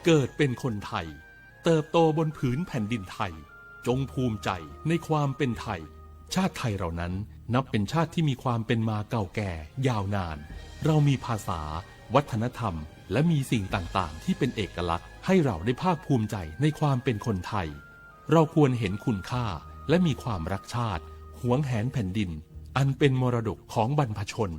เกิดเป็นคนไทย เติบโตบนผืนแผ่นดินไทย จงภูมิใจในความเป็นไทย ชาติไทยเรานั้นนับเป็นชาติที่มีความเป็นมาเก่าแก่ยาวนาน เรามีภาษา วัฒนธรรม และมีสิ่งต่างๆ ที่เป็นเอกลักษณ์ ให้เราได้ภาคภูมิใจในความเป็นคนไทย เราควรเห็นคุณค่า และมีความรักชาติ หวงแหนแผ่นดิน อันเป็นมรดกของบรรพชน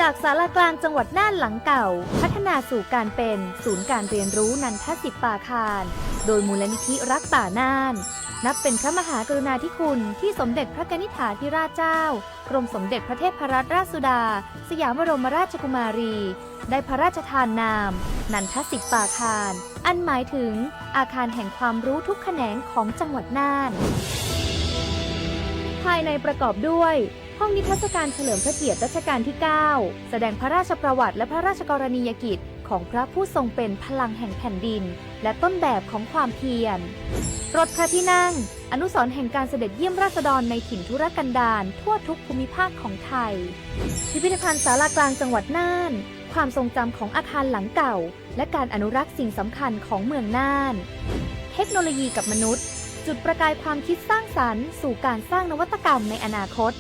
จากศาลากลางจังหวัดน่านหลังเก่า พัฒนาสู่การเป็นศูนย์การเรียนรู้นันทสิทธิ์ปาคาร โดยมูลนิธิรักป่าน่าน นับเป็นพระมหากรุณาธิคุณที่สมเด็จพระกนิษฐาธิราชเจ้า กรมสมเด็จพระเทพรัตนราชสุดา สยามบรมราชกุมารี ได้พระราชทานนาม นันทสิทธิ์ปาคาร อันหมายถึงอาคารแห่งความรู้ทุกแขนงของจังหวัดน่าน ภายในประกอบด้วย ห้องนิทรรศการเฉลิมพระเกียรติรัชกาลที่ เก้า แสดงพระราชประวัติและพระราชกรณียกิจของพระผู้ทรงเป็นพลังแห่งแผ่นดิน และต้นแบบของความเพียร รถพระที่นั่ง อนุสรณ์แห่งการเสด็จเยี่ยมราษฎรในถิ่นทุรกันดารทั่วทุกภูมิภาคของไทย พิพิธภัณฑ์ศาลากลางจังหวัดน่าน ความทรงจำของอาคารหลังเก่า และการอนุรักษ์สิ่งสำคัญของเมืองน่าน เทคโนโลยีกับมนุษย์ จุดประกายความคิดสร้างสรรค์สู่การสร้างนวัตกรรมในอนาคต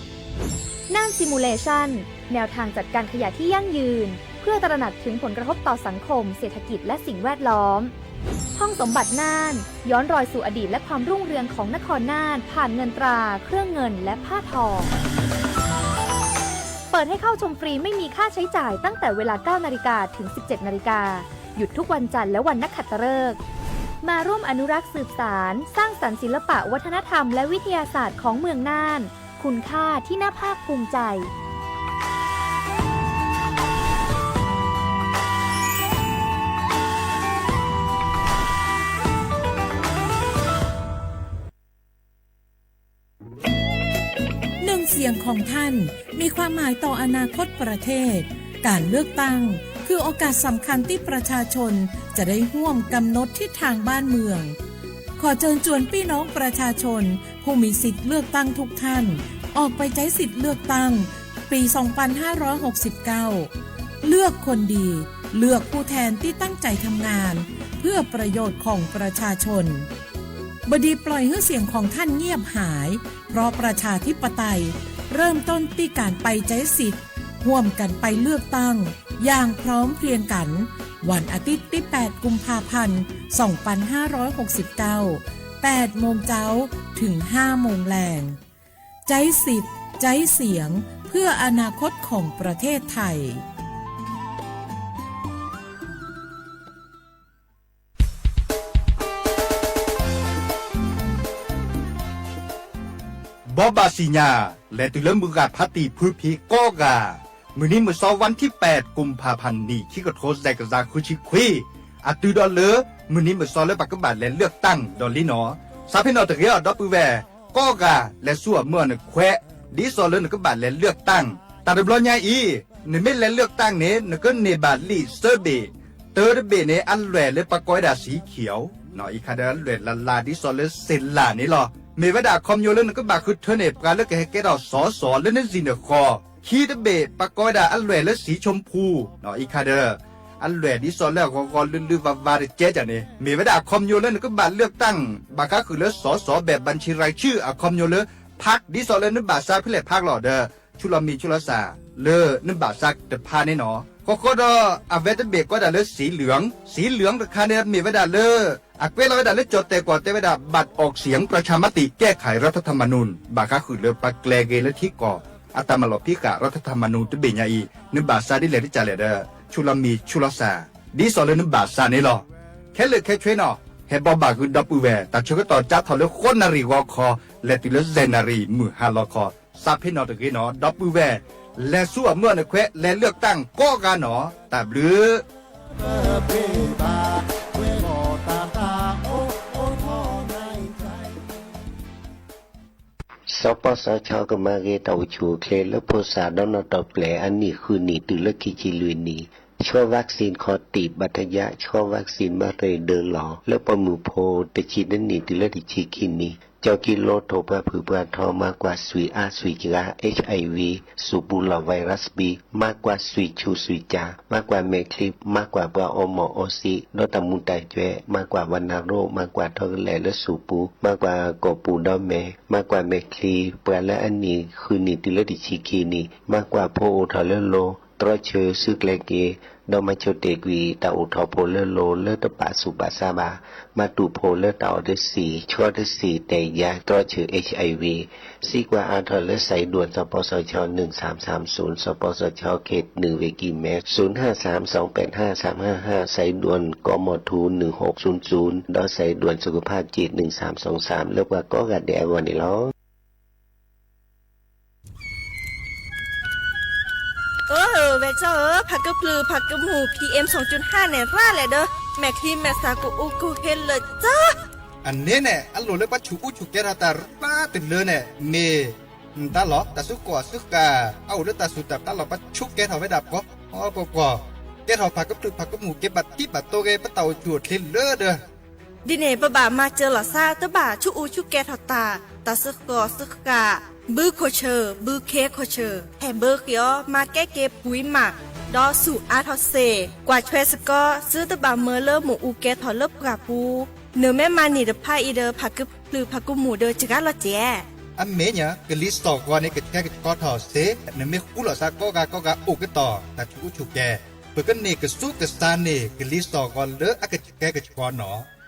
น่าน Simulation แนวทางจัดการขยะที่ยั่งยืน เพื่อตระหนักถึงผลกระทบต่อสังคม เศรษฐกิจ และสิ่งแวดล้อม ห้องสมบัติน่าน ย้อนรอยสู่อดีตและความรุ่งเรืองของนครน่าน ผ่านเงินตรา เครื่องเงิน และผ้าทอ เปิดให้เข้าชมฟรีไม่มีค่าใช้จ่ายตั้งแต่เวลา เก้านาฬิกา ถึง สิบเจ็ดนาฬิกา หยุดทุกวันจันทร์และวันนักขัตฤกษ์ มาร่วมอนุรักษ์สืบสาน สร้างสรรค์ศิลปะวัฒนธรรมและวิทยาศาสตร์ของเมืองน่าน คุณค่าที่น่าภาคภูมิใจ หนึ่งเสียงของท่าน มีความหมายต่ออนาคตประเทศ การเลือกตั้ง คือโอกาสสำคัญที่ประชาชนจะได้ร่วมกำหนดทิศทางบ้านเมือง ขอเชิญชวนพี่น้องประชาชน ผู้มีสิทธิ์เลือกตั้งทุกท่าน ออกไปใช้สิทธิ์เลือกตั้ง ปี สองพันห้าร้อยหกสิบเก้า เลือกคนดี เลือกผู้แทนที่ตั้งใจทำงาน เพื่อประโยชน์ของประชาชน บ่ดีปล่อยหื้อเสียงของท่านเงียบหาย เพราะประชาธิปไตย เริ่มต้นที่การไปใช้สิทธิ์ ร่วมกันไปเลือกตั้ง อย่างพร้อมเพรียงกัน วันอาทิตย์ที่ แปดกุมภาพันธ์ สองพันห้าร้อยหกสิบเก้า แปดโมงเจ๊า ถึง ห้าโมงแลง ใจ๊สิทธิ์ ใจ๊เสียง เพื่ออนาคตของประเทศไทย ဘီဘၣ်စံၣ်ညါ လဲၤတုၤလၢမုၢ်ဂၤဖးတံၢ် ဖုဖံးကိးဂၤ မုၢ်နံၤမုၢ်သီ วันที่แปดกุมภาพันธ์ နံၣ်ခံကထိ စဲးကစၢ်ဃုဆံခွံ အတုၤဒီးလၢ မုၢ်နံၤမုၢ်သီလၢပကဘၣ်လဲၤเลือกตั้งဒီးလံနီၤ စးဖဲနီၤတဂ့ၤအီၤ ဒီပုၢ်ဝဲၢ် ကိးဂၤ လဲၤဆူအမုၢ်အနခွဲး ဒ်သိးလၢနကဘၣ်လဲၤเลือกตั้ง တၢ်တဘျီညါအံၤ နမ့ၢ်လဲၤเลือกตั้งန့ၣ် နကန့ၢ်ဘၣ်လံာ်သၢဘ့ၣ် တၢတဘ့ၣ်န့ၣ် အလွဲၢ်လၢပကိးဝဲဒၣ် สีเขียว အံၤခါဒီး အလွဲၢ်လၢ်လၢ်ဒ်သိးလၢစ့လၢ်န့ၣ်လီၤ. မ့ၢ်ဝဲဒၣ်အခီပညီလၢနကဘၣ်ဃုထၢန့ၢ် ပှၤလၢကဟဲကဲထီၣ် สส လၢနစံၣ်နဃီၤ ခံတဘ့ၣ် ပကိးဝဲဒၣ်အလွဲၢ်လၢ สีชมพู အံၤခါဒီး အလွဲၢ်ဒ်သိးလၢအဂီၤဂီၤလုၢ်လုၢ်ဝါဝါတကဲကန့ၣ် မ့ၢ်ဝဲဒၣ်အခီပညီလၢနကဘၣ်เลือกตั้ง ဘၣ်ဃးဃုာ်လၢ สส แบบบัญชีรายชื่อ အခီပညီလၢ พรรค ဒ်သိးလၢနဘၣ်စးဖဲလဲၣ် พรรค လီၤဒီး ဆူလီၤမံၤဆူလီၤစၢ် လၢနဘၣ်စးတဖၣ်န့ၣ်နီၤ ဃီဃီဒီး အဝဲတဘ့ၣ်ကိးဒၣ်လၢ สีเหลือง สีเหลือง တခါန့ၣ် မ့ၢ်ဝဲဒၣ်လၢ အကွဲးလီၤဝဲဒၣ်လၢကၠီၣ်တဲၣ်ကီၢ်တဲဝဲဒၣ် บัตรออกเสียงประชามติแก้ไขรัฐธรรมนูญ ဘၣ်ဃးဃုာ်လၢပကျဲၤဂ့ၤလၢထံကီၢ် အတၢ်မၤလီၤဖံးဃာ် รัฐธรรมนูญ တဘ့ၣ်ညါအံၤ နဘၣ်စးဒ်လဲၣ်တကးလဲၣ်ဒီး ဆူလီၤမံၤဆူလီၤစၢ် ဒ်သိးလၢနဘၣ်စးန့ၣ်လီၤ. ခဲလၢာ်ခဲဆ့နီၤ ဟဲဘီဘၣ်ဃုာ်ဒီပုၢ်ဝဲၢ် တၢ်ဆၢကတီၢ်ကၠါထီၣ်လၢဃိးနၣ်ရံၣ်ဂီၤခီ လဲၤတုၤလၢယဲၢ်နၣ်ရံၣ်မုၢ်ဟါလီၤခီ စးဖဲနီၤတဂ့ၤနီၤ ဒီပုၢ်ဝဲၢ် လဲၤဆူအမုၢ်အနခွဲး လဲၤเลือกตั้ง ကိးဂၤနီၤ တၢ်ဘျုး စီၤပီစီၤခၠီကမၤဂ့ၤတၢ်အိၣ်ဆူၣ်အိၣ်ချ့လၢ ဖိစးဒီးနီၢ်တီၢ်ပျဲၤအနံၣ်ဃုနံၣ်တုၤလၢခံဆံလွံၢ်နံၣ် ဆီၣ် vaccine ခီၣ်တံၢ်ဘၣ်ထယါ, ဆီၣ် vaccine မ့ၢ်ရ့ဒၢလီၤ လၢပိာ်မုၣ်ဖိတဆံတနံၣ်တုၤလၢတဆံခံနံၣ်, ကၠီကံလိထိၣ်ပှၢ်ဖုၣ်ပှၢ်ထီ, မၤကွၢ်ဆွံအါဆွံစှၤ HIV, စူၣ်ပူၤလီၢ် virus B, မၤကွၢ်ဆွံဆူၣ်ဆွံကၢ်, မၤကွၢ်မဲာ်ချံ, မၤကွၢ်ပှၤအီမိၢ်အီစံး ဒီးတၢ်မူၤတၢ်ကွဲး, မၤကွၢ်ဝဏ္ဏโรค, မၤကွၢ်ထီကလဲာ်လၢစူၣ်ပူၤ, မၤကွၢ်ကိာ်ပူၤဒီးမဲာ်, မၤကွၢ်မဲာ်ချံ, ပှၤလၢအနံၣ်ဃုနံၣ်တုၤလၢတဆံခံနံၣ်, မၤကွၢ်ဖိအိၣ်ထီၣ်လၢလိၤ, တြီဆၢစုကျဲက့ၤ, ဒီးမၤဆိၣ်တဲာ်ကွံာ်တၢ်အိၣ်ထီၣ်ဖိလၢလိၤလၢတပာ်ဆူးပာ်ဆါဘၣ်, မၤတူၢ်ဖိလၢတၢ်အီၣ်တဆံး, ဆီတဆံး, တဲာ်ယၤ, တြီဆၢ HIV, စံးကွၢ်အါထီၣ်လၢ စဲးဒိၣ် စပစၢ နုၢ်သၢမ်သၢမ်သုး, စပစၢ ခ့ၣ်နုၢ်ဝ့ၢ်ကံၢ်မဲ, သုးနၢ်သၢမ် သွင်ပၢၣ်နၢ်သၢမ် သၢမ်သၢမ် သၢမ် စဲးဒိၣ် ကီၢ်မီၢ်ထူ နုၢ်ဟူးသုးသုး, ဒီးစဲးဒိၣ် သုးကဖၣ်က့ၣ် နုၢ်သၢမ်သွင်သၢမ် လၢပှၤကိးဂၤဒဲးအဂီၢ်န့ၣ်လီၤ. အၢ ဝဲၢ်ကၠီဧၢ, ဖးကဖျုးဖးကမူၣ် PM သွင်จุดห้า န့ၣ် ရၣ်လဲၣ်ဒီး မဲာ်ချံမဲာ်သၣ်ကအိၣ်ကဟ့လၢာ်ကၠီ. အန့ၣ်န့ၣ် အလိၣ်လၢပှၤဆူးအူဆူးကဲထီၣ်တၢ်ရၣ်တလၢန့ၣ် မ့ၢ်နတၢ်လီၤ. တၢ်စုကီၢ်စုဃၣ် အအိၣ်လၢတၢ်ဆူးတၢ်ပျၢ်လီၤ ပှၤဆူးကဲထီၣ်ဝဲဒၣ်ပှီၤပှီၤပှီၤ, ကဲထီၣ်ဖးကဖျုးဖးကမူၣ် က့ၤဘၣ်တံၢ်ဘၣ်တိၢ်ဂ့ၤ ပတၢ်အိၣ်ဆူၣ်အိၣ်ချ့လၢဒီး ဒ်န့ၣ် ပဘၣ်မၤစၢၤလီၤသး တဘၣ်ဆူးအူဆူးကဲထီၣ်တၢ်, တၢ်စုကီၢ်စုဃၣ်, ဘုခိၣ်ဆၢၣ် ဘုခ့ခိၣ်ဆၢၣ် ဟဲဘၢဃ့အီၤ မၤကဲက့ၤပှံၤမး, ဒီးဆူးအါထီၣ်စ့ၢ်, ကွၢ်ထွဲစ့ၢ်ကီး သုတဘၣ်မၢလၢမ့ၣ်အူကဲထီၣ်လၢပှၢ်ပူၤ, နမ့ၢ်မၤန့ၢ်တဖၣ်အံၤဒီး ဖးကဖျုးဖးကမူၣ်ဒီးစှၤလီၤကဲး. အမ့ၢ်ညါ ကလံၤစိးဂီၤန့ၣ် ကဆှဲကဆှီထီၣ်စ့ၢ်, နမ့ၢ်ဃူလိာ်သးကိးဂၤကိးဂၤအိၣ်ကတီၢ် တၢ်ဆူးအူဆူးကဲ, ပကန့ၢ်ကသူကသါန့ၢ် ကလံၤစိးဂီၤလၢအကဆှဲကဆှီနီၤ.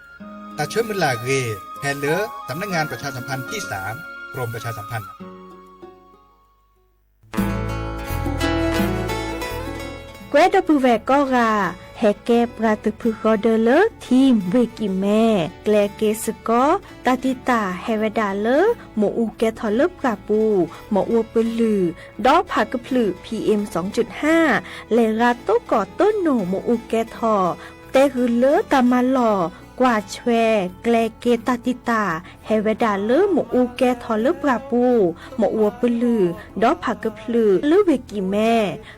တၢ်ဆၢမုၢ်လၢ်အဂ့ၢ် ဟဲလၢ สำนักงานประชาสัมพันธ์ที่สาม กรมประชาสัมพันธ์ ကွဲဒီပုၢ်ဝဲၢ်ကိးဂၤ, ဟဲကဲပှၤတဖုဃီဒၢလၢ Team ဝ့ၢ်ကံၢ်မဲ, ကျဲၤက့ၤစ့ၢ်ကီး တၢ်တံာ်တာ်ဟဲဝဲဒၣ်လၢ မ့ၣ်အူကဲထီၣ်လၢပှၢ်ပူၤ, မ့ၣ်အူပလုၢ်, ဒီးဖးကဖျုး PM သွင်จุดห้า, လဲၤဂၤတိၢ်ကီၢ်တိၢ်နိၣ်မ့ၣ်အူကဲထီၣ်, တဲဂုာ်လၢတၢ်မၤလီၢ်, ကွၢ်ထွဲ, ကျဲၤက့ၤတၢ်တံာ်တာ် ဟဲဝဲဒၣ်လၢမ့ၣ်အူကဲထီၣ်လၢပှၢ်ပူၤ, မ့ၣ်အူပလုၢ်, ဒီးဖးကဖျုးလၢဝ့ၢ်ကံၢ်မဲ,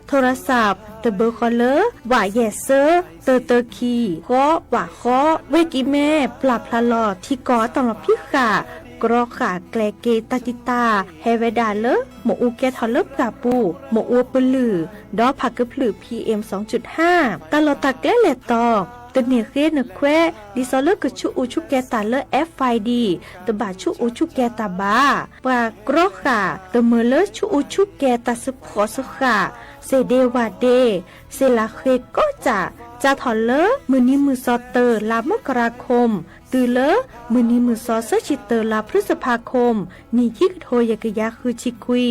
ထိရစး တဘၢဃီလၢ ဝးယဲၢ်သၢ တၢတၢခံ ဃီ ဝးဃီ, ဝ့ၢ်ကံၢ်မဲ ပျၢ်ဖျါလီၤထံကီၢ်အတၢ်လီၢ်ဖံးဃာ်, ကြီဃာ်ကျဲၤက့ၤတၢ်တံာ်တာ် ဟဲဝဲဒၣ်လၢ မ့ၣ်အူကဲထီၣ်လၢပှၢ်ပူၤ, မ့ၣ်အူပလုၢ်, ဒီးဖးကဖျုး PM သွင်จุดห้า, တၢ်လီၢ်တၢ်ကျဲလဲၤတီၤ, တန့ၢ်ဃ့နခွဲး, ဒ်သိးလၢကဆူးအူဆူးကဲတၢ်လၢ FID, တဘၣ်ဆူးအူဆူးကဲတၢ်ဘၣ်. ပှၤကြီဃာ် တမၢလၢဆူးအူဆူးကဲတၢ်သဖှီၣ်သဃာ်, စ့ၢ်ဒ့ဝၢ်ဒ့, စ့ၢ်လၢဃ့ကိးစၢ်, စးထီၣ်လၢမုၢ်နံၤမုၢ်သီတၢ လါမကရၤခိၣ်, တုၤလၢမုၢ်နံၤမုၢ်သီသၢဆံတၢ လါဖြံစဖါခိၣ်, နံၣ်ခံကထိယဲၢ်ကယၤဃုဆံခွံ,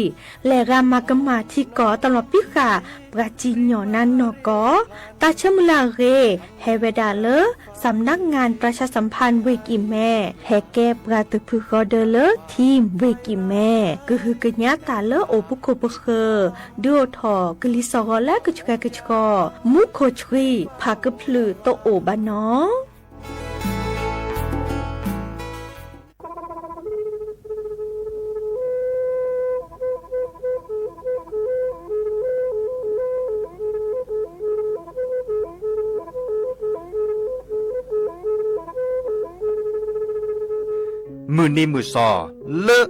လဲၤဂၤမၤကမၣ်ထံကီၢ်အတၢ်လီၢ်ဖံးဃာ် ပှၤစံၣ်ညီၣ်နါနီၢ်ကီၢ်, တၢ်ဆၢမုၢ်လၢ်အဂ့ၢ် ဟဲဝဲဒၣ်လၢ สำนักงานประชาสัมพันธ์ ဝ့ၢ်ကံၢ်မဲ, ဟဲကဲပှၤတဖုဃီဒၢလၢ Team ဝ့ၢ်ကံၢ်မဲ, ကဟုကညးတၢ်လၢအိၣ်ပခိၣ်ပဃၢၤ, ဒုးအိၣ်ထီၣ်ကလံၤစိးဂီၤလၢကဆှဲကဆှီ, မူခိၣ်ဆှံ ဖးကဖျုးတအိၣ်ဘၣ်နီၤ. မုၢ်နံၤမုၢ်သီ လၢ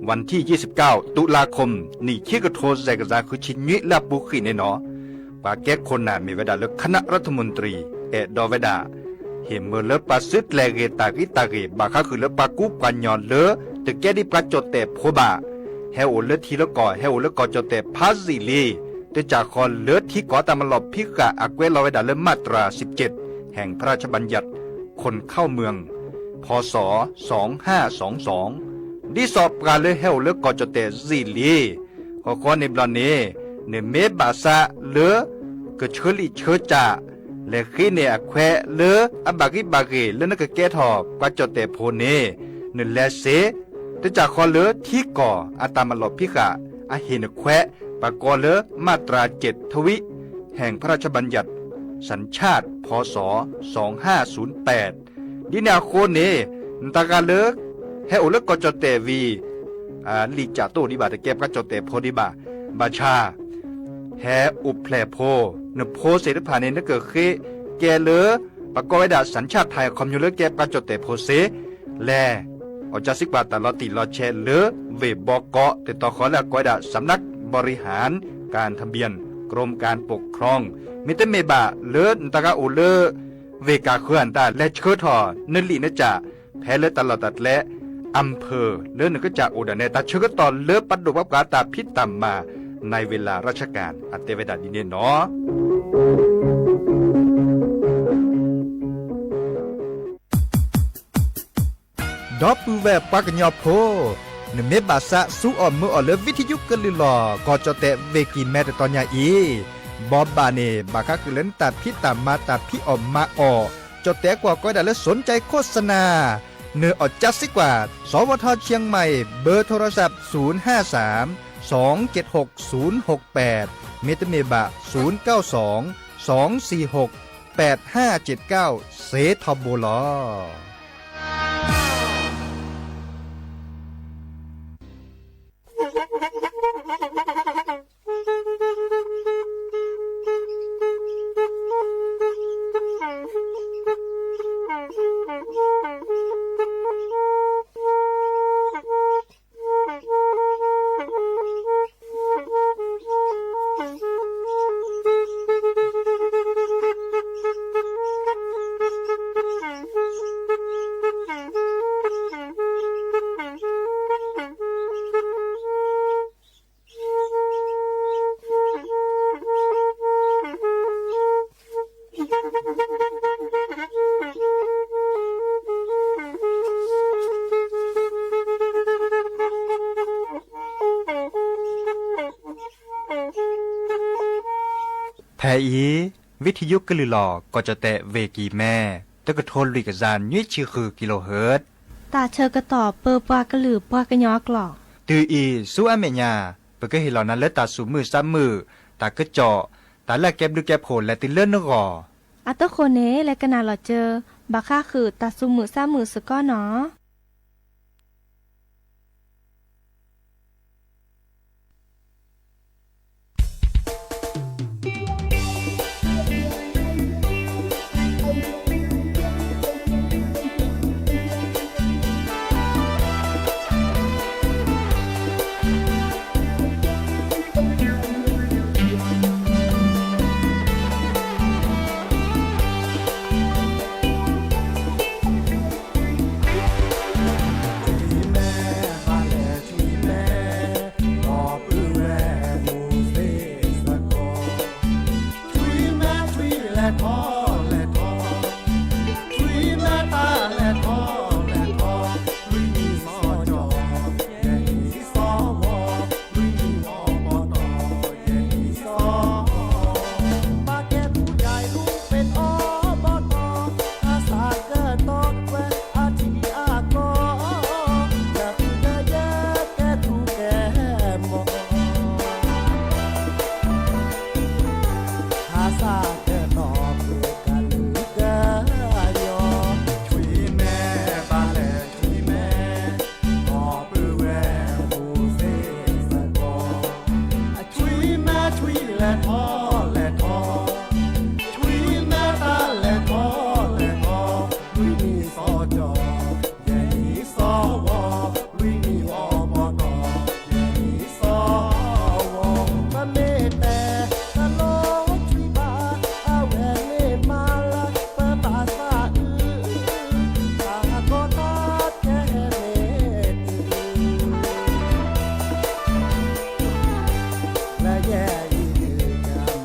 วันที่ยี่สิบเก้า ตุลาคม နံၣ်ခံကထိယဲၢ်ကယၤဃုဆံနွံလၢအပူၤကွံာ်န့ၣ်နီၤ, ပှၤကဲခိၣ်နၢ်မ့ၢ်ဝဲဒၣ်လၢ คณะรัฐมนตรี အဲၣ်ဒိးဝဲဒၣ် ဟ့ၣ်မၢလၢပှၤစုကျဲၤဂ့ၤတၢ်ဂံၢ်တၢ်ဂ့ၤ ဘၣ်ဃးဃုာ်လၢပှၤကူပှၤကညီလၢ တကဲဒ်ပှၤကၠီၣ်တဲၣ်ဖိဘၣ်, ဟဲအိၣ်လၢထံလၢကီၢ် ဟဲအိၣ်လၢကီၢ်ကၠီၣ်တဲၣ်ဖးယံာ်လံ, တကးဃီလၢထံကီၢ်တၢ်မၤလီၢ်ဖံးဃာ်အကွဲးလီၤဝဲဒၣ်လၢ มาตราสิบเจ็ด แห่งพระราชบัญญัติคนเข้าเมือง พ.ศ. สองห้าสองสอง, ဒ်သိးပှၤလၢဟဲအိၣ်လၢကီၢ်ကၠီၣ်တဲၣ်ယံာ်လံ ဃီဃီန့ၣ်ဘျီန့ၣ် နမ့ၢ်ဘၣ်သးလၢ ကဆၢလံာ်ဆၢကၠၢ် လဲၤဃ့န့ၢ်အခွဲးလၢအဘၣ်ဂံၢ်ဘၣ်ဂ့ၤလၢနကကဲထီၣ်ပှၤကၠီၣ်တဲၣ်ဖိန့ၣ် နလဲၤစ့ၢ်, တကးဃီလၢထံကီၢ်အတၢ်မၤလီၢ်ဖံးဃာ် အဟ့ၣ်နခွဲး ပှၤကိးလၢ มาตราเจ็ด ทวี แห่งพระราชบัญญัติสัญชาติ พ.ศ. สองห้าศูนย์แปด ဒ်န့ၣ်အဃိန့ၣ် နတဂၤလၢ ဟဲအိၣ်လၢကီၢ်ကၠီၣ်တဲၣ်ဝံၤ လံာ်ကၠၢ်တအိၣ်ဒံးဘၣ် တကဲပှၤကၠီၣ်တဲၣ်ဖိဒံးဘၣ်, ဘၣ်ဆၣ် ဟဲအိၣ်ဖျဲၣ်ဖိ, နဖိသ့ၣ်တဖၣ်န့ၣ် နကဃ့ကဲလၢ ပကိးဝဲဒၣ် สัญชาติไทย အခီပညီလၢကဲပှၤကၠီၣ်တဲၣ်ဖိစ့ၢ်, လဲၤ အီၣ်ကၢစံကွၢ်တၢ်လီၤတံၢ်လီၤဆဲးလၢ ဝ့ၢ်ဘီကီး တတီၤဃီလၢအကိးဝဲဒၣ် สำนักบริหารการทะเบียน กรมการปกครอง, မ့တမ့ၢ်ဘၣ်လၢနတၢ်ဂၤအိၣ်လၢ ဝ့ၢ်ကၢဃၢၤအတၢ် လဲၤဆှၢထီၣ်နလံာ်နကၠၣ် ဖဲလၢတၢ်လီၢ်တၢ်ကျဲ อำเภอ လၢနကစၢ်အိၣ်ဒၣ်နဲ တၢ်ဆၢကတီၢ်လၢပဒိၣ်ပှၤပှၤတၢ်ဖံးတၢ်မၤ ในเวลาราชการ အတဲဝဲဒၣ်ဒ်န့ၣ်နီၤ. ဒီပုၢ်ဝဲၢ်ပှၤကညီဖိ, နမ့ၢ်ဘၣ်သးစူအီၣ်မၢအီၣ်လၢ วิทยุ ကလုာ်လီၤ ကီၢ်ကၠီၣ်တဲၣ် ဝ့ၢ်ကံၢ်မဲ တတီၤညါအံၤ, ဘီဘၣ်န့ၣ် ဘၣ်ဃးဃုာ်လၢနတၢ်ဖံးတၢ်မၤတၢ်ဖံးအီၣ်မၤအီၣ်, ကၠီၣ်တဲၣ်ကွၢ်ကိးဝဲဒၣ်လၢ สนใจโฆษณา, နအီၣ်ကၢစံကွၢ် สวท เชียงใหม่ เบอร์โทรศัพท์ ศูนย์ห้าสาม สองเจ็ดหก ศูนย์หกแปด မ့တမ့ၢ်ဘၣ် ศูนย์เก้าสอง สองสี่หก แปดห้าเจ็ดเก้า စ့ထီဘိလီၤ. ဖဲအံၤ วิทยุ ကလုာ်လီၤ ကီၢ်ကၠီၣ်တဲၣ် ဝ့ၢ်ကံၢ်မဲ တကထိလွံၢ်ကယၤနွံဆံဃု kilohertz တၢ်ဆၢကတီၢ်ပၢပှၤကလုာ်ပှၤကညီအကျိာ်, တုၤအံၤဆူအမဲာ်ညါ ပကဟ့ၣ်လီၤနၤလၢတၢ်သူၣ်မုာ်သးမုာ်, တၢ်ကစီၣ်, တၢ်လၢအကဲဘျုးကဲဖှိၣ်လဲၤတုၤလၢနဂီၢ်. အဃိန့ၣ် လဲၤကနၣ်လီၤစၢၤ ဘၣ်ဃးဃုာ်တၢ်သူၣ်မုာ်သးမုာ်စ့ၢ်ကီးနီ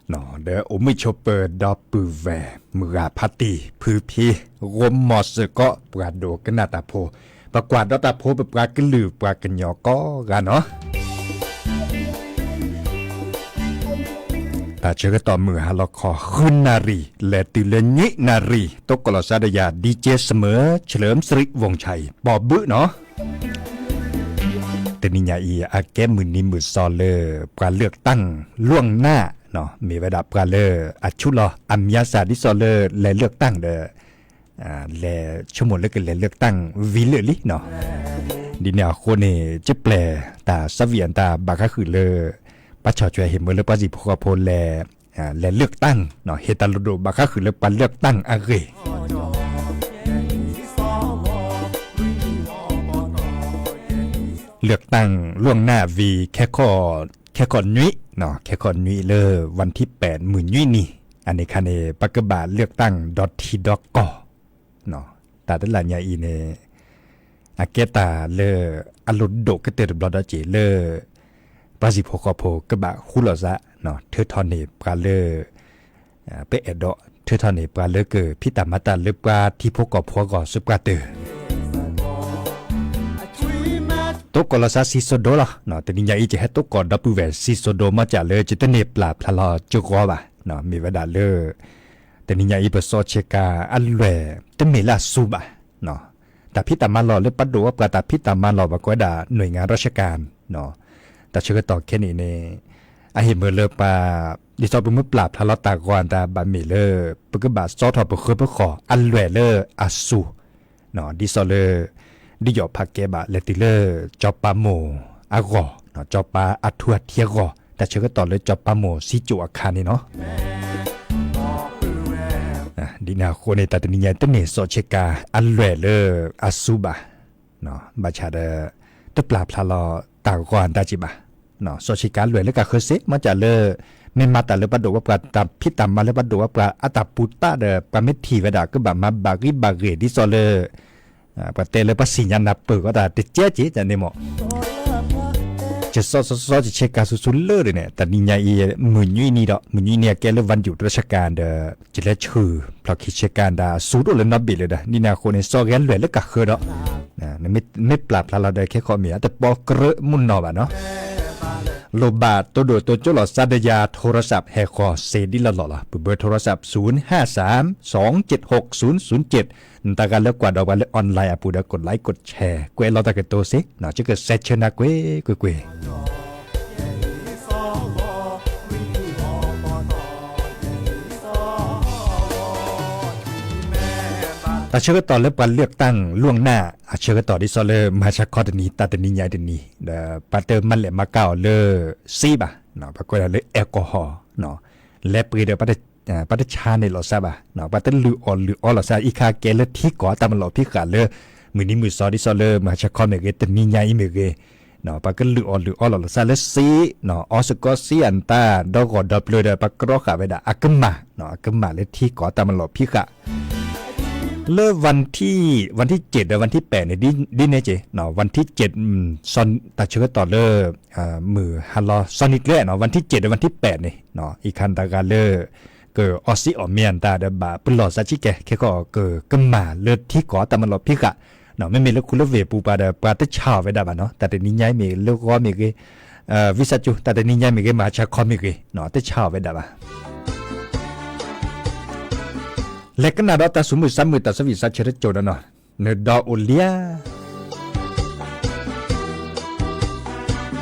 ဒီးအိၣ်မုာ်ဆိးပၢၤဒီပုၢ်ဝဲၢ် မုၢ်ဂၤဖါတံၢ် ဖုဖံ ရိမီၤစၢၤကီး ပှၤဒိကနၣ်တၢ်ဖိ, ပကွၢ်ဒီးတၢ်ဖိ ပပှၤကလုာ်ပှၤကညီကိးဂၤနီၤ. တၢ်ဆၢကတီၢ်မုၢ်ဟါလီၤခီ ဃုနၣ်ရံၣ် လဲၤတုၤလၢနွံနၣ်ရံၣ် တိကိးလီၤစါဒီးယၤ ဒီကၠဲစမၢၣ် เฉลิมสิริวงศ์ชัย ပိာ်ဘုနီၤ. တနံၤညါအံၤ အကဲမုၢ်နံၤမုၢ်သီလၢ ပှၤเลือกตั้งล่วงหน้า နီၤ, မ့ၢ်ဝဲဒၣ်ပှၤလၢအဆူးလီၤ အမံၤအသၣ်ဒ်သိးလၢလဲၤเลือกตั้งဒီး လဲၤဆိကမိၣ်လၢကလဲၤเลือกตั้งဝံၤလၢာ်လံနီၤ. ဒ်န့ၣ်အဃိန့ၣ် ကပျဲၢ်တၢ်သးဝံၣ်အတၢ်ဘၣ်ဃးဃုာ်လၢ ပှၤဆီၣ်ထွဲဟ့ၣ်မၢလၢပှၤဟံၣ်ဖိဃီဖိလဲၤ လဲၤเลือกตั้งနီၤ, ဟ့ၣ်တၢ်လိၣ်ဒိၣ်ဘၣ်ဃးဃုာ်လၢပှၤเลือกตั้งအဂ့ၢ် เลือกตั้งล่วงหน้าဝံၤ ခဲခီၣ်နွံ, ခဲခီၣ်နွံလၢ วันที่แปด မုၢ်နွံနံၤ, အန့ၣ်ခါန့ၣ် ပကဘၣ်เลือกตั้งဒီးထံဒီးကီၢ် တၢ်တလၢ်ညါအံၤန့ၣ် အကဲတၢ်လၢအလိၣ်ဒိၣ်ကတၢၢ်တဘျီဒီးက့ၤလၢ ပှၤဟံၣ်ဖိဃီဖိကဘၣ်ဃူလိာ်သး ထုးထီၣ်န့ၢ်ပှၤလၢ ပအဲၣ်ဒိး ထုးထီၣ်န့ၢ်ပှၤလၢကဖံးတၢ်မၤတၢ်လၢပှၤထံဖိကီၢ်ဖိအဂီၢ်စ့ၢ်ကီးတၢ် တိကိးလီၤစါစံးစိဒိလီၤ. တနံၤညါအံၤ ယဟဲတိကိးဒီပုၢ်ဝဲၢ်စံးစိဒိ မ့ၢ်စ့ၢ်လၢယတန့ၢ်ပျၢ်ဖျါလီၤကရီဘၣ်, မ့ၢ်ဝဲဒၣ်လၢ တနံၤညါအံၤ ပစီဆ့ကၤအလွဲၢ် တမ့ၢ်လၢအစူၤဘၣ်. တၢ်ဖံးတၢ်မၤလီၢ်လၢပဒိၣ်ဝဲပှၤ တၢ်ဖံးတၢ်မၤလီၢ် ပှၤကိးဝဲဒၣ် หน่วยงานราชการ တၢ်ဆၢကတီၢ်ခဲအံၤန့ၣ် အဟ့ၣ်မၢလၢပှၤ ဒ်သိးပမ့ၢ်ပျၢ်ဖျါလီၤတၢ်ဂီၤအတၢ်ဘၣ်မ့ၢ်လၢ ပကဘၣ်စီထီၣ်ပဃၢပဃီၣ်အလွဲၢ်လၢအစူၤ ဒ်သိးလၢ ဒ်ယီၣ်ဖးကဲဘၣ်လဲၤတုၤလၢ စီၤပၤမိၢ်အဂီၢ်, စီၤပၤအထူအထံအဂီၢ်, တၢ်ဆၢကတီၢ်လၢစီၤပၤမိၢ်စံကၠိၣ်အခါန့ၣ်နီၤ. ဒ်န့ၣ်အဃိန့ၣ် တၢ်တနံၤညါတန့ၢ်စီဆ့ကၤအလွဲၢ်လၢအစူၤဘၣ်. ဘၣ်ဆၣ်ဒီး တပျၢ်ဖျါလီၤတၢ်ဂီၤအတၢ်က့ၤဘၣ်. စီဆ့ကၤအလွဲၢ်လၢကဃၢၤစ့ၢ် မ့ၢ်စ့ၢ်လၢ မ့ၢ်မၤတၢ်လၢပဒိၣ်ဝဲပှၤ တၢ်ဖံးတၢ်မၤလၢပဒိၣ်ဝဲပှၤ အတၢ်ပူၤတၢ်ဒီး ပှၤမ့ၢ်ထံၣ်ဝဲဒၣ် ကဘၣ်မၤဘၣ်ဂံၢ်ဘၣ်ဂ့ၤ ဒ်သိးလၢ ပှၤတဲလၢပှၤစံၣ်ညါနၢ်ပၢၢ်ကီးတၢ်တကဲက့ၤန့ၣ်မ့ၢ် ကစီစီစီဆ့ကၤဆူဆူလၢာ်န့ၣ် တနံၤညါအံၤ မုၢ်နွံနံၤဒီး မုၢ်နွံနံၤအကဲလၢ วันหยุดราชการ ဒီး ယလဲၤဆှၢဖျီၣ်ခံဆ့ကၤဒီး အစူၤတအိၣ်လၢနီတဘ့ၣ်လၢၤဒီး ဒ်န့ၣ်အဃိန့ၣ် စီၤဂဲလွဲၢ်လၢကဃၢၤဒီး မ့ၢ်ပျၢ်ဖျါလီၤဒီး ခဲခီမ့ၢ် အတပီကြၢးမုၢ်နီၢ်ဘၣ်နီၤ. လိၣ်ဘၣ်တိၢ်ဒိၣ်တိၢ်ကၠိလီၤစါဒီးယၤ โทรศัพท์ ဟဲဃီၤစ့ဒ်လီၢ်လီၢ်လီၤ. ပဘၢ โทรศัพท์ ศูนย์ห้าสาม สองเจ็ดหก ศูนย์ศูนย์เจ็ด နတၢ်ဂၤလၢကွၢ်ဒီးပှၤလၢ online အပူၤဒီး กดไลค์ กดแชร์ ကွဲးလီၤတၢ်ကတိၤစ့ၢ်နီၤ ယကဆဲးဆၢနၤကွ့ၢ်ကွ့ၢ်ကွ့ၢ် တၢ်ဆၢကတီၢ်လၢပှၤ เลือกตั้งล่วงหน้า အဆၢကတီၢ်ဒ်သိးလၢ မဟါဆါခီတနံၤ တၢ်တနံၤညါအံၤတနံၤ ဒီးပှၤတမၤလဲၣ်မၤကၤအီၤလၢစ့ဘၣ်, ပှၤကိးဒၣ်လၢ แอลกอฮอล์ လဲၤပှ့ၤဒီး ပှၤတဆါန့ၢ်လီၤစၢ်ဘၣ်, ပှၤတလုၢ်အီၣ်လုၢ်အီလီၤစၢ် အံၤခါကဲလၢထံကီၢ်အတၢ်မၤလီၢ်ဖံးဃာ်လၢ မုၢ်နံၤမုၢ်သီဒ်သိးလၢ မဟါဆါခီမ့ၢ်ဂ့ၤ တနံၤညါအံၤမ့ၢ်ဂ့ၤ ပှၤကလုၢ်အီၣ်လုၢ်အီလီၤစၢ်လၢစ့, အီစ့ၢ်ကီးစ့အတၢ် ဒီဂီၢ်ဒီပျၢၤဒီး ပှၤကြီဃာ်ဝဲဒၣ် အကမၢ်, အကမၢ်လၢထံကီၢ်အတၢ်မၤလီၢ်ဖံးဃာ် လၢ วันที่ วันที่เจ็ด ဒီး วันที่แปด န့ၣ် ဒ်န့ၣ်က့ၤ วันที่เจ็ด တၢ်ဆၢကတီၢ်လၢ မုၢ်ဟါလီၤ စီၤနံၤကျၢၤနီၤ วันที่เจ็ด ဒီး วันที่แปด န့ၣ် အံၤခါတၢ်ဂၤလၢ ကအီစံၣ်အီၣ်မ့ၢ်အတၢ်ဒီးဘၣ်ပလီၢ်စၢ်ဆံးကဲ ခဲခီကကမၢ်လၢထံကီၢ်အတၢ်မၤလီၢ်ဖံးဃာ်, မ့မ့ၢ်လၢခူလၢဝ့ၢ်ပူၤပှၤဒီး ပှၤတဆါအီၣ်ဝဲဒၣ်ဘၣ်နီၤ တၢ်တနံၤညါအံၤမ့ၢ်လၢဂီၤမ့ၢ်ဂ့ၤ ဝံသးစူၤ တၢ်တနံၤညါအံၤမ့ၢ်ဂ့ၤ မဟါဆါခီမ့ၢ်ဂ့ၤ တဆါအီၣ်ဝဲဒၣ်ဘၣ် လဲၤကနၣ်ဒီးတၢ်သူၣ်မုာ်သးမုာ် တၢ်သးဝံၣ်သးဆၢတစိၤဒီးနီၤ နဒီး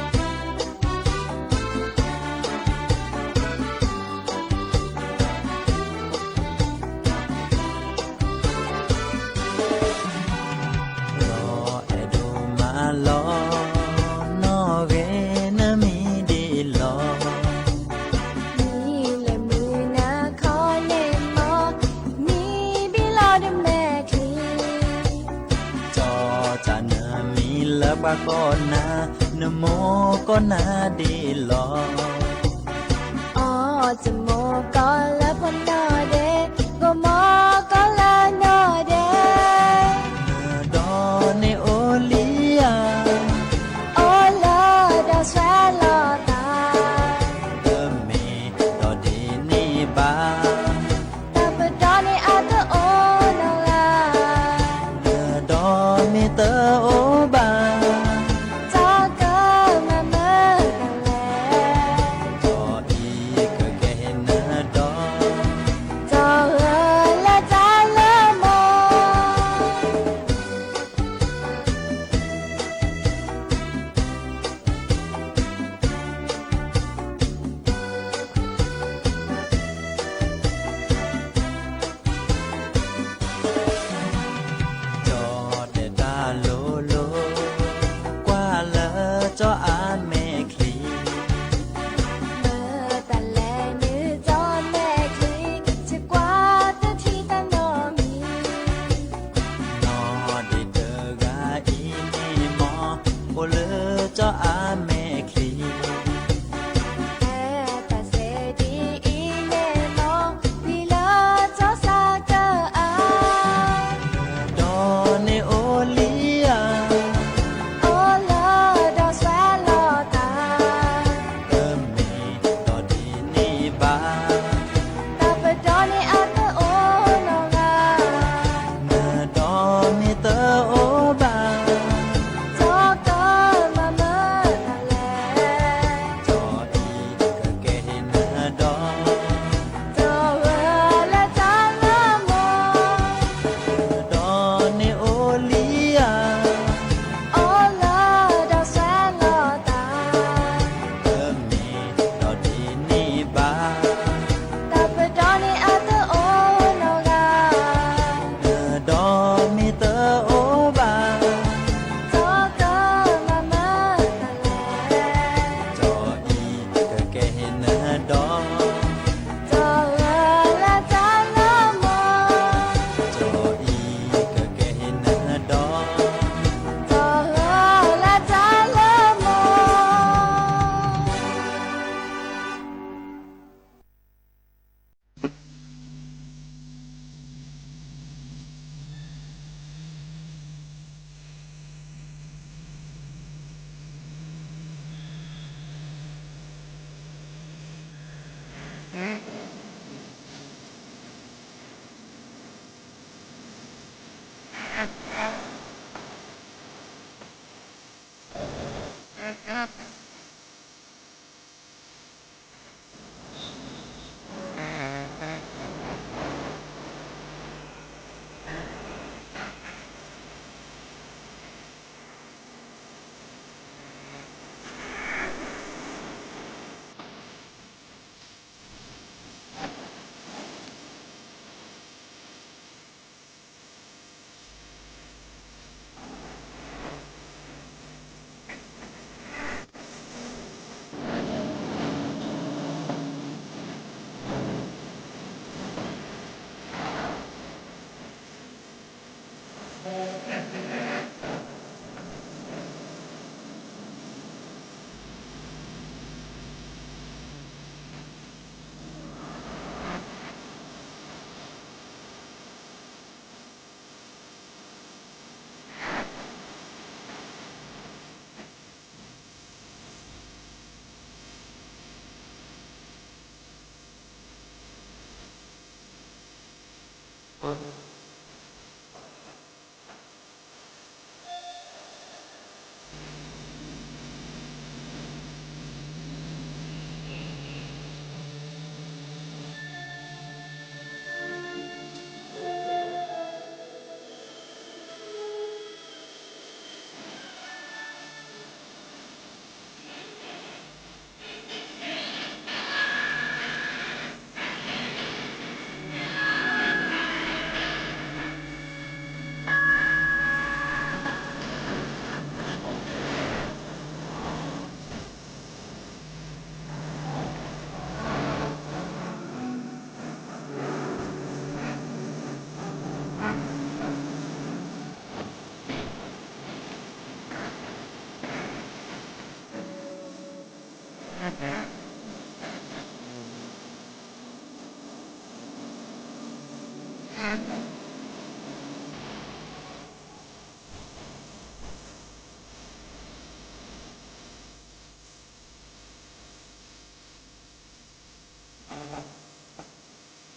အိၣ်လံဧါ ဒီးအဲၣ်ဒိးမၤလီၤ နီၢ်ဂ့ၤနမံၤဒ်လီၤ မံၤလၢမုၢ်နၤခီန့ၣ်မီၤ မံၤဘံလီၤဒမဲာ်ချံ တီၢ်တၢ်နမံၤလၢပှၤကိးနၤ နမိၢ်ကိးနၤဒ်လီၤ အီၣ်တမိၢ်ကီၢ်လၢဖိနီၢ်ဒဲး ကိးမီၢ်ကီၢ်လၢနီၢ်ဒဲး နဒီးန့ၣ်အိၣ်လံဧါ အိၣ်လၢဒီးဆှၢလီၤသး တမ့ၢ်ဒီးဒ် အိၣ်လၢကၠီအမဲာ်ချံ, ဖဲတၢ်စဲဒ်အံၤန့ၣ်လီၤ, ပျံၤလၢကၠီဆၢကအါ, ဒီးန့ၣ်အိၣ်လံဧါ, အိၣ်လၢဒီးဆဲးလီၤတၢ်, ပမ့ၢ်ဒီးဒ်န့ၣ်ဘၣ်, တၢ်ပဒီန့ၣ်အတအိၣ်နီတဂၤ, နဒီမ့ၢ်တအိၣ်ဘၣ်, ကၠီကမၤမုာ်တၢ်လဲၣ်, ကၠီအံၤကကဲဟ့ၣ်နဒီ, ကၠီဂၢၢ်လၢတၢ်လၢမီ, ဒီးန့ၣ်အိၣ်လံဧါ, အိၣ်လၢဒီးဆဲးလီၤတၢ်, ပမ့ၢ်ဒီးဒ်န့ၣ်ဘၣ်, တၢ်ပဒီန့ၣ်အတအိၣ်နီတဂၤ, နဒီမ့ၢ်တအိၣ်ဘၣ်, ကၠီကမၤမုာ်တၢ်လဲၣ်, ကၠီအံၤကကဲဟ့ၣ်နဒီ, ကၠီဂၢၢ်လၢတၢ်လၢ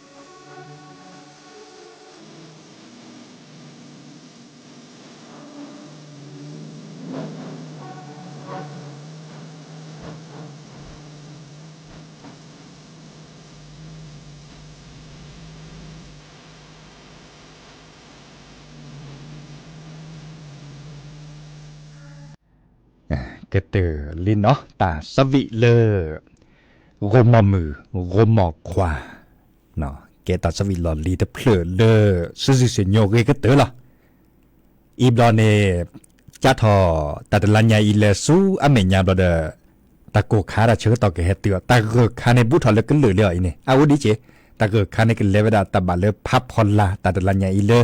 မီ, ကၠီအံၤကကဲဟ့ၣ်နဒီ, ကၠီဂၢၢ်လၢတၢ်လၢမီ. ကတၢၢ်လံနီၤ တၢ်ဆၢဝံၤလၢ ဂိၢ်မီၢ်မုၢ် ဂိၢ်မီၢ်ခွါ, ကဲတၢ်ဆၢဝံၤလီၢ်လံၤတဖျၢၣ်လၢ စုစုစ့ၣ်ညိၣ်ဂ့ၤကတၢၢ်လီၤ. အံၤဘျီန့ၣ် ကၢ်ထီၣ်တၢ်တလါညါအံၤလၢဆူအမဲာ်ညါဘျီဒီး တၢ်ကိၢ်ခါတၢ်ဆၢကတီၢ်ကဟဲတုၤအီၤ တၢ်ဂၢၢ်ခါန့ၣ် ဘူးထီၣ်လၢကလုာ်လံအီၤအံၤန့ၣ် အဝဲဒ်က့ၤ တၢ်ဂၢၢ်ခါန့ၣ်ကလဲၤဝဲဒၣ်တၢ်ဘၣ်လၢဖးဖီလာ် တၢ်တလါညါအံၤလၢ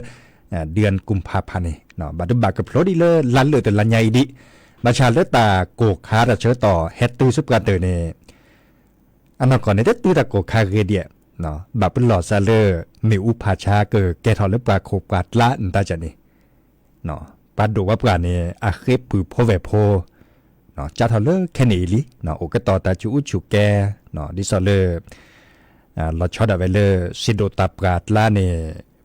ဒုၣ်အၣ်ကူၣ်ဖးဖးန့ၣ် ဘၣ်ဒိဘၣ်ကဖျိဒ်လၢလါလၢာ်တလါညါအံၤဒံး ဘၣ်ဆၣ်လၢတၢ်ကိၢ်ခါတၢ်ဆၢကတီၢ်ဟဲတုၤဆူပှၤတၢၢ်န့ၣ် အနီၢ်ကီၢ်န့ၣ် တတုၤတၢ်ကိၢ်ခါဂ့ၤဒ်အံၤ, ဘၣ်ပလီၢ်စးလၢ မ့ၣ်အူဖးဆါကကဲထီၣ်လၢပှၤခိၣ်ပှၤကျါနတၢ်ကန့ၣ် ပှၤဒိၣ်ဝဲပှၤန့ၣ် အဃ့ပုၢ်ဖိဝဲၢ်ဖိ ကၢ်ထီၣ်လၢခဲန့ၣ်အံၤလံ, အိၣ်ကတီၤတၢ်ဆူးအူဆူးကဲ, ဒ်သိးလၢ လီၤဆီဒၣ်ဝဲလၢ စံးဒိၣ်တၢ်ပှၢ်ကျါန့ၣ်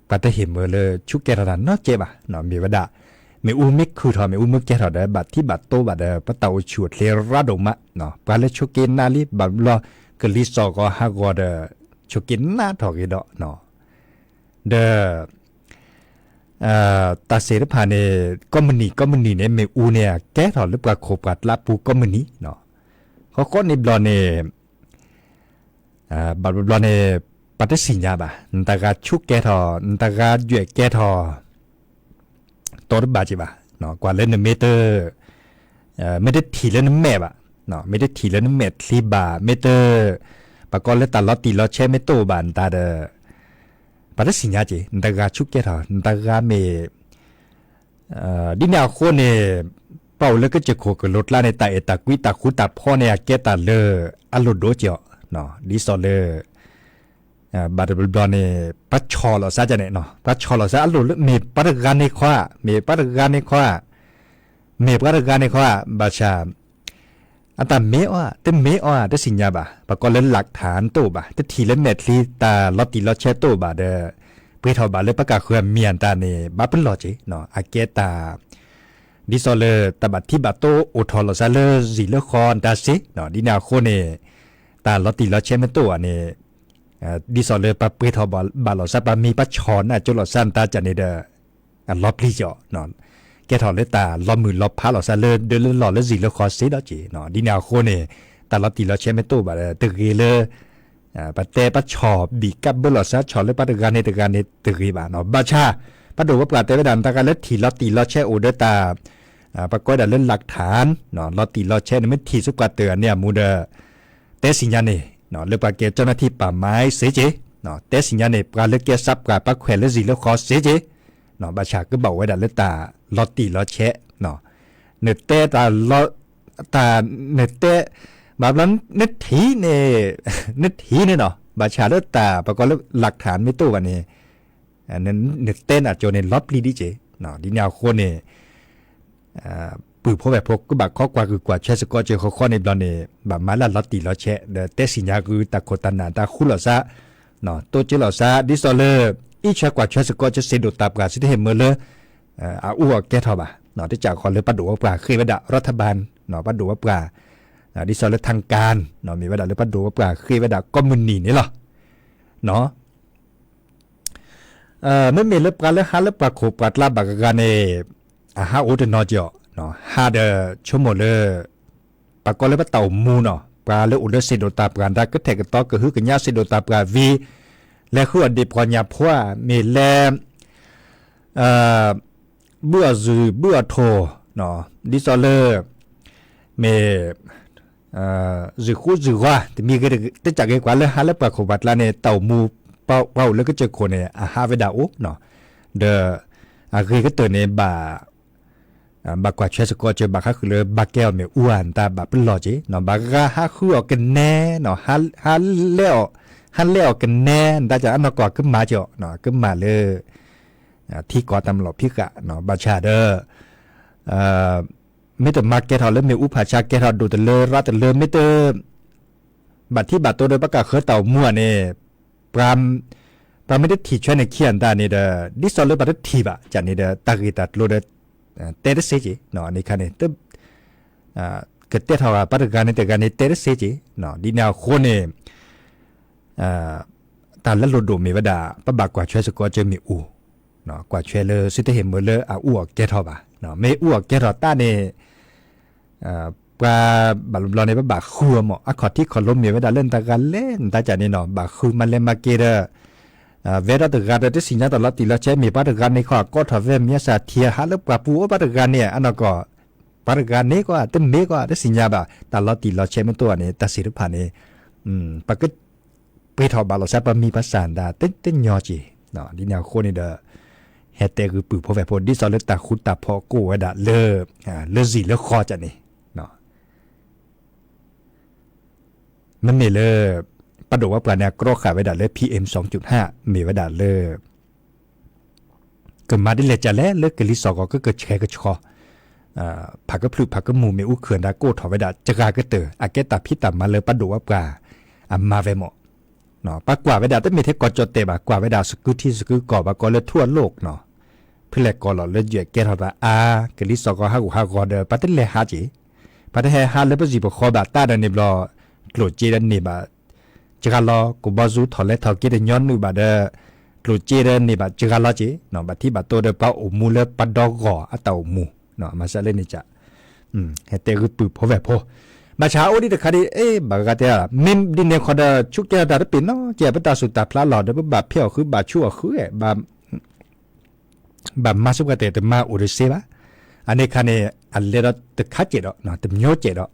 ပှၤတဟ့ၣ်မၢလၢဆူးကဲထီၣ်တၢ်နီတစဲးဘၣ်, မ့ၢ်ဝဲဒၣ် မ့ၣ်အူမ့ၢ်ခုၣ်ထီၣ် မ့ၣ်အူမ့ၢ်ကဲထီၣ်ဒီး ဘၣ်ထံဘၣ်တိဘၣ်ဒီး ပတၢ်အိၣ်ဆူၣ်အိၣ်ချ့ရၢဒိၣ်မး, ပှၤလၢဆိးက့နါလံ ဘၣ်ဘျီ ကလံၤစိးဂီၤဟးဂီၤဒီး ဆိးက့နါထီၣ်ဂ့ၤဒီး ဒီး တၢ်စ့ၢ်တဖၣ်န့ၣ် ကိးမုၢ်နံၤကိးမုၢ်နံၤန့ၣ် မ့ၣ်အူန့ၣ် ကဲထီၣ်လၢပှၤခိၣ်ပှၤကျါပူၤကိးမုၢ်နံၤ, ဃီဃီန့ၣ်ဘျီန့ၣ် ဘၣ်ဘျီဘျီန့ၣ် ပှၤတသ့ၣ်ညါဘၣ်, နတၢ်ဂၤဆူးကဲထီၣ် နတၢ်ဂၤယွဲၣ်ကဲထီၣ် တီတဘၣ်က့ၤဘၣ်, ကွၢ်လၢနမ့ၢ်တ မ့ၢ်တထံၣ်လၢနမဲာ်ဘၣ်, မ့ၢ်တထံၣ်လၢနမဲာ်ချံဘၣ်, မ့ၢ်တ ပှၤကိးလၢတၢ်လီၤတံၢ်လီၤဆဲးမ့ၢ်တအိၣ်ဘၣ်နတၢ်ဒီး ပှၤတသ့ၣ်ညါက့ၤ နတၢ်ဂၤဆူးကဲထီၣ် နတၢ်ဂၤမ့ၢ် ဒ်န့ၣ်အဃိန့ၣ် ပှၤအိၣ်လၢကစၢၢ်ခိၣ်ကလိၤကျါန့ၣ် တၢ်အဲၣ်တၢ်ကွံတၢ်ဃူတၢ်ဖိးန့ၣ် အကဲတၢ်လၢအလိၣ်ဒိၣ်က့ၤအီၤ, ဒ်သိးလၢ ဘၣ်တဘျီဘျီန့ၣ် ပှၤဆီၣ်လီၤစၢ်န့ၣ်, ပှၤဆီၣ်လီၤစၢ်အလိၣ်လၢ မ့ၢ်ပှၤတဂၤန့ၣ်ခီဧါ, မ့ၢ်ပှၤတဂၤန့ၣ်ခီဧါ, မ့ၢ်ပှၤတဂၤန့ၣ်ခီဧါ, ဘၣ်ဆၣ် အတၢ်မ့ၢ်အီၤဧါ တမ့ၢ်အီၤဧါ တသ့ၣ်ညါဘၣ်, ပှၤကိးလၢ လၢၣ်ထၣ်တအိၣ်ဘၣ်, တထံၣ်လၢမဲာ်ချံ တၢ်လီၤတံၢ်လီၤဆဲးတအိၣ်ဘၣ်ဒီး ပှ့ၤထီၣ်ဘၣ်လၢပှၤကၢ်ဃၢၤအမံၤအတၢ်န့ၣ် ဘၣ်ပလီၢ်က့ၤ, အကဲတၢ် ဒ်သိးလၢတၢ်ဘၣ်ထံဘၣ်တိအိၣ်ထီၣ်လီၤစၢ်လၢစံာ်လၢဃီတၢ်စ့ၢ်, ဒ်န့ၣ်အဃိန့ၣ် တၢ်လီၤတံၢ်လီၤဆဲးမ့ၢ်တအိၣ်ဘၣ်န့ၣ် ဒ်သိးလၢပှၤပှ့ၤထီၣ်ဘၣ်လီၤစၢ် ပှၤမံၤပှၤဆီၣ်နၢ်ကၠိလီၤစၢ်နတၢ်ကန့ၣ်ဒီး အလီၤပျံၤက့ၤအီၤ, ကဲထီၣ်လၢတၢ်လီၤမုၢ်လီၤဖးလီၤစၢ်လၢဒၢလၢလီၢ်လၢစံာ်လၢဃီစ့ဒီးက့ၤ, ဒ်န့ၣ်အဃိန့ၣ် တၢ်လီၤတံၢ်လီၤဆဲးမ့ၢ်တအိၣ်ဘၣ်ဒီး တဂ့ၤလၢ ပတဲပှၤဆီၣ်ဘံၣ်ကးဘၢလီၤစၢ် ဆီၣ်လၢပှၤတဂၤန့ၣ်တဂၤန့ၣ်တဂ့ၤဘၣ်, ဘၣ်ဆၣ် ပှၤဒိၣ်ဝဲပှၤတဲဝဲဒၣ် နတၢ်ဂၤလၢထံၣ်လီၤတံၢ်လီၤဆဲးအိၣ်ဒီးတၢ် ပှၤကိးဝဲဒၣ်လၢ လၢၣ်ထၣ် လီၤတံၢ်လီၤဆဲးန့ၣ် မ့ၢ်ထံၣ်ဆူပှၤတၢၢ်အန့ၣ်အမူဒီး တဲသ့ၣ်ညါန့ၣ် လၢပှၤကဲ เจ้าหน้าที่ป่าไม้ စ့က့ၤ, တဲသ့ၣ်ညါန့ၣ် ပှၤလၢကဲစးပှၢ်ပှၤခွဲးလၢစံာ်လၢဃီစ့က့ၤ, ဘၣ်ဆၣ်ကဘၣ်အိၣ်ဝဲဒၣ်လၢတၢ်လီၤတံၢ်လီၤဆဲး, နတဲတၢ်လီၤ တၢ် နတဲ ဘၣ်ဘျီ နထံၣ်န့ၣ် နထံၣ်န့ၣ်နီၤ ဘၣ်ဆၣ်လၢတၢ်ပှၤကိးလၢ လၢၣ်ထၣ် မ့ၢ်တအိၣ်ဘၣ်န့ၣ် နတဲနၢ်ကၠိန့ၣ် လီၤပျံၤဒ်က့ၤ, ဒ်န့ၣ်အဃိန့ၣ် ပုၢ်ဖိဝဲၢ်ဖိကဘၣ်ခီကွၢ်ဂုာ်ကွၢ်ဆၢစ့ၢ်ကီးက့ၤဃီဃီန့ၣ်ဘျီန့ၣ် ဘၣ်မၤလၢလီၤတံၢ်လီၤဆဲး ဒီးတဲသ့ၣ်ညါဂုာ်တၢ်ခိၣ်တၢ်နၢ်တၢ်ဃူလီၤစၢ် တိစ့လီၤစၢ် ဒ်သိးလၢ အံးဆၢကွၢ်ဆၢစ့ၢ်ကီးက့ၤ စံးဒိၣ်တၢ်ပှၢ် စံးတဟ့ၣ်မၢလၢ အအူအီၣ်ကဲထီၣ်ဘၣ်, တစးဃီလၢပှၤဒိၣ်ဝဲပှၤ ဃ့ဝဲဒၣ် รัฐบาล ပှၤဒိၣ်ဝဲပှၤ ဒ်သိးလၢ ทางการ မ့ၢ်ဝဲဒၣ်လၢပှၤဒိၣ်ဝဲပှၤဃ့ဝဲဒၣ်ကိးမုၢ်နံၤန့ၣ်လီၤ. မ့မ့ၢ်လၢပှၤလၢဟးလၢပှၤခိၣ်ပှၤကျါဘၣ်ဂၤဂၤန့ၣ် အဟးအိၣ်တနီၤက့ၤအီၤ, ဟးဒီးဆိကမိၣ်လၢ ပှၤကိးလၢပတၢ်အိၣ်မူနီၤ ပှၤလၢအိၣ်လၢစံးဒိၣ်တၢ်ပှၢ်တၢ်ကထဲၣ်ကသီကဟုကညးစံးဒိၣ်တၢ်ပှၢ်ဝံၤ လဲၤဃုအီၣ်ဒ့ၣ်ပှီၢ်ညၣ်ဖိဧါ မ့ၢ်လဲၤ ဘုအီၣ်ဇုၢ်ဘုအီၣ်ထိၣ် ဒ်သိးလၢ မ့ၢ် စံၣ်ဃူစံၣ်ဝါ တမံၤဂ့ၤတစးဂ့ၤ ပှၤလၢဟးလၢပှၤခိၣ်ပှၤကျါန့ၣ် တၢ်အိၣ်မူ ပှၤအိၣ်လၢကစၢၢ်ခိၣ်န့ၣ် အဟးဝဲဒၣ်အိၣ်နီၤ ဒီး အဂ့ၤကတၢၢ်န့ၣ် ဘၣ် ဘၣ်ကွၢ်ထွဲစ့ၢ်ကီးက့ၤ ဘၣ်ဃးဃုာ်လၢဘၣ်ကဲအီၤမ့ၣ်အူဧါ နတၢ်ဘၣ်ပလီၢ်က့ၤနီၤ ဘၣ်ဂၤဟးဃုအီၣ်ကနဲနီၤ ဟးလဲအီၣ် ဟးလဲအီၣ်ကနဲ နတၢ်ကနီၢ်ကီၢ်ကမၣ်က့ၤအီၤ ကမၣ်လၢ ထံကီၢ်တၢ်မၤလီၢ်ဖံးဃာ် ဘၣ်ဆၣ်ဒီး မ့ၢ်တမၤကဲထီၣ်လၢမ့ၣ်အူဖးဆါ ကဲထီၣ်ဒိၣ်တလၢရၣ်တလၢ မ့ၢ်တ ဘၣ်ထံဘၣ်တိဒီးပှၤကၢ်ဃၢတၢ်အိၣ်မူဧါန့ၣ် ပှၤမ့ၢ်တထံၣ်ဆၢန့ၣ်ခံဂၤတၢ်န့ၣ်ဒီး ဒ်သိးလၢပှၤတထံၣ်ဘၣ် ကန့ၣ်ဒီး တၢ်ဂ့ၢ်တၢ်ကျိၤဒီး တဲတသ့က့ၤ န့ၣ်ခါန့ၣ် ကတဲထီၣ်ပှၤတဂၤန့ၣ်တဂၤန့ၣ် တဲတသ့က့ၤ ဒ်န့ၣ်အဃိန့ၣ် တၢ်လၢလိၣ်ဒိၣ်မ့ၢ်ဝဲဒၣ် ပဘၣ်ကွၢ်ထွဲစ့ၢ်ကီးက့ၤမ့ၣ်အူ ကွၢ်ထွဲလၢ သုတဟ့ၣ်မၢလၢအအူအီၣ်ကဲထီၣ်ဘၣ်. မ့ၢ်အူအီၣ်ကဲထီၣ်တၢ်န့ၣ် ပှၤဘၣ်ဘျီဘျီန့ၣ် ပဘၣ်ဃုအီၤမး အခီၣ်ထံးခီၣ်လိမ့ၢ်ဝဲဒၣ်လၢနတၢ်ဂၤလဲၣ် နတၢ်ကန့ၣ်နီၤ ဘၣ်ဃုမၤလဲၤမၤက့ၤဒီး ဝဲဒီးတဂၤဒီးတသ့ၣ်ညါတၢ်လီၤတံၢ်လီၤဆဲး မ့ၢ်ပှၤတဂၤန့ၣ်ခီ ကိးထီၣ်ဝဲမ့ၢ်စၢ်ထံၣ်ဟးလၢပှၤပူၤအိၣ်ပှၤတဂၤန့ၣ် အနီၢ်ကီၢ် ပှၤတဂၤန့ၣ်ကီး တမ့ၢ်ကီး တသ့ၣ်ညါဘၣ် တၢ်လီၤတံၢ်လီၤဆဲးမ့ၢ်တအိၣ်ဘၣ်န့ၣ် တၢ်သ့ၣ်တဖၣ်န့ၣ် ပက ပှ့ၤထီၣ်ဘၣ်လီၤစၢ်ပှၤမံၤပှၤစၢ်ဒၣ် တညီက့ၤ ဒ်န့ၣ်အဃိန့ၣ်ဒီး ဟဲတဲဂုာ်ပုၢ်ဖိဝဲၢ်ဖိ ဒ်သိးလၢတၢ်ဃူတၢ်ဖိးကအိၣ်ဝဲဒၣ်လၢ လၢဇံၣ်လၢဃီကန့ၣ် မ့မ့ၢ်လၢ ပှၤဒိၣ်ဝဲပှၤန့ၣ် အကြီဃာ်ဝဲဒၣ်လၢ PM မ့ၢ်ဝဲဒၣ်လၢ ကမၤဒ်လဲၣ်ကလဲၣ်လၢကလံၤစိးကီး ကကဆှဲကဆှီ ဖးကဖျုးဖးကမူၣ်မ့ၣ်အူခုၣ်ဒါ ကအိၣ်ထီၣ်ဝဲဒၣ်စှၤကတၢၢ် အကဲတၢ်ဖံးတၢ်မၤလၢပှၤဒိၣ်ဝဲပှၤ အမၤဝဲမၢ် ပှၤကွၢ်ဝဲဒၣ် တမ့ၢ်ထဲကီၢ်ကၠီၣ်တဲၣ်ဘၣ် ကွၢ်ဝဲဒၣ်စကူထံစကူကီၢ် ပှၤကိးလၢထူအလိၣ်နီၤ ဖဲလဲၣ်ကီၢ်လီၤလၢယွဲၣ်ကဲထီၣ်သးအါ ကလံၤစိးကီးဟးဂူာ်ဟးဂီၤဒီး ပှၤတလဲၤဟးက့ၤ ပှၤတဟဲဟးလၢပစံၣ်ပဃီဘၣ် တၢ်ဒီးန့ၣ်ဘျီ ကျိၣ်စ့ဒီးန့ၢ်ဘၣ် စှၤလီၤ ကဘီယူၤထီၣ်လဲၤထီၣ်က့ၤတညီနုၢ်ဘၣ်ဒီး ကျိၣ်စ့ဒီးန့ၢ်ဘၣ်စှၤလီၤက့ၤ ဘၣ်ထံဘၣ်တိၢ်ဒီးပှၤအိၣ်မူလၢပှၤဒီဂီၢ်အတၢ်အိၣ်မူ မၤစၢၤလၢန့ၣ်က ဟဲတဲဂုာ်ပုၢ်ဖိဝဲၢ်ဖိ ဘၣ်ဆၣ်အိၣ်ဒံးတခါဒ် အဲ ဘၣ်ဂၤတဲ မ့ၢ်ဒ်န့ၣ်ဃီဒီး ဆူးကဲထီၣ်တၢ်တပ့ၤနီၣ်က့ၤ ပတၢ်စူၢ်တၢ်ဖျါလီၤဒီး ပဘၣ်ဖဲးအီၣ်ဃု ဘၣ်ဆူးအီၣ်ဃု ဘၣ်မၤစ့ၢ်ကီးတဲတမၤအိၣ်တစ့ဘၣ်. အန့ၣ်ခါန့ၣ် အလဲၤဒီးတခါကဲးဒီး တမျိုးကဲးဒီး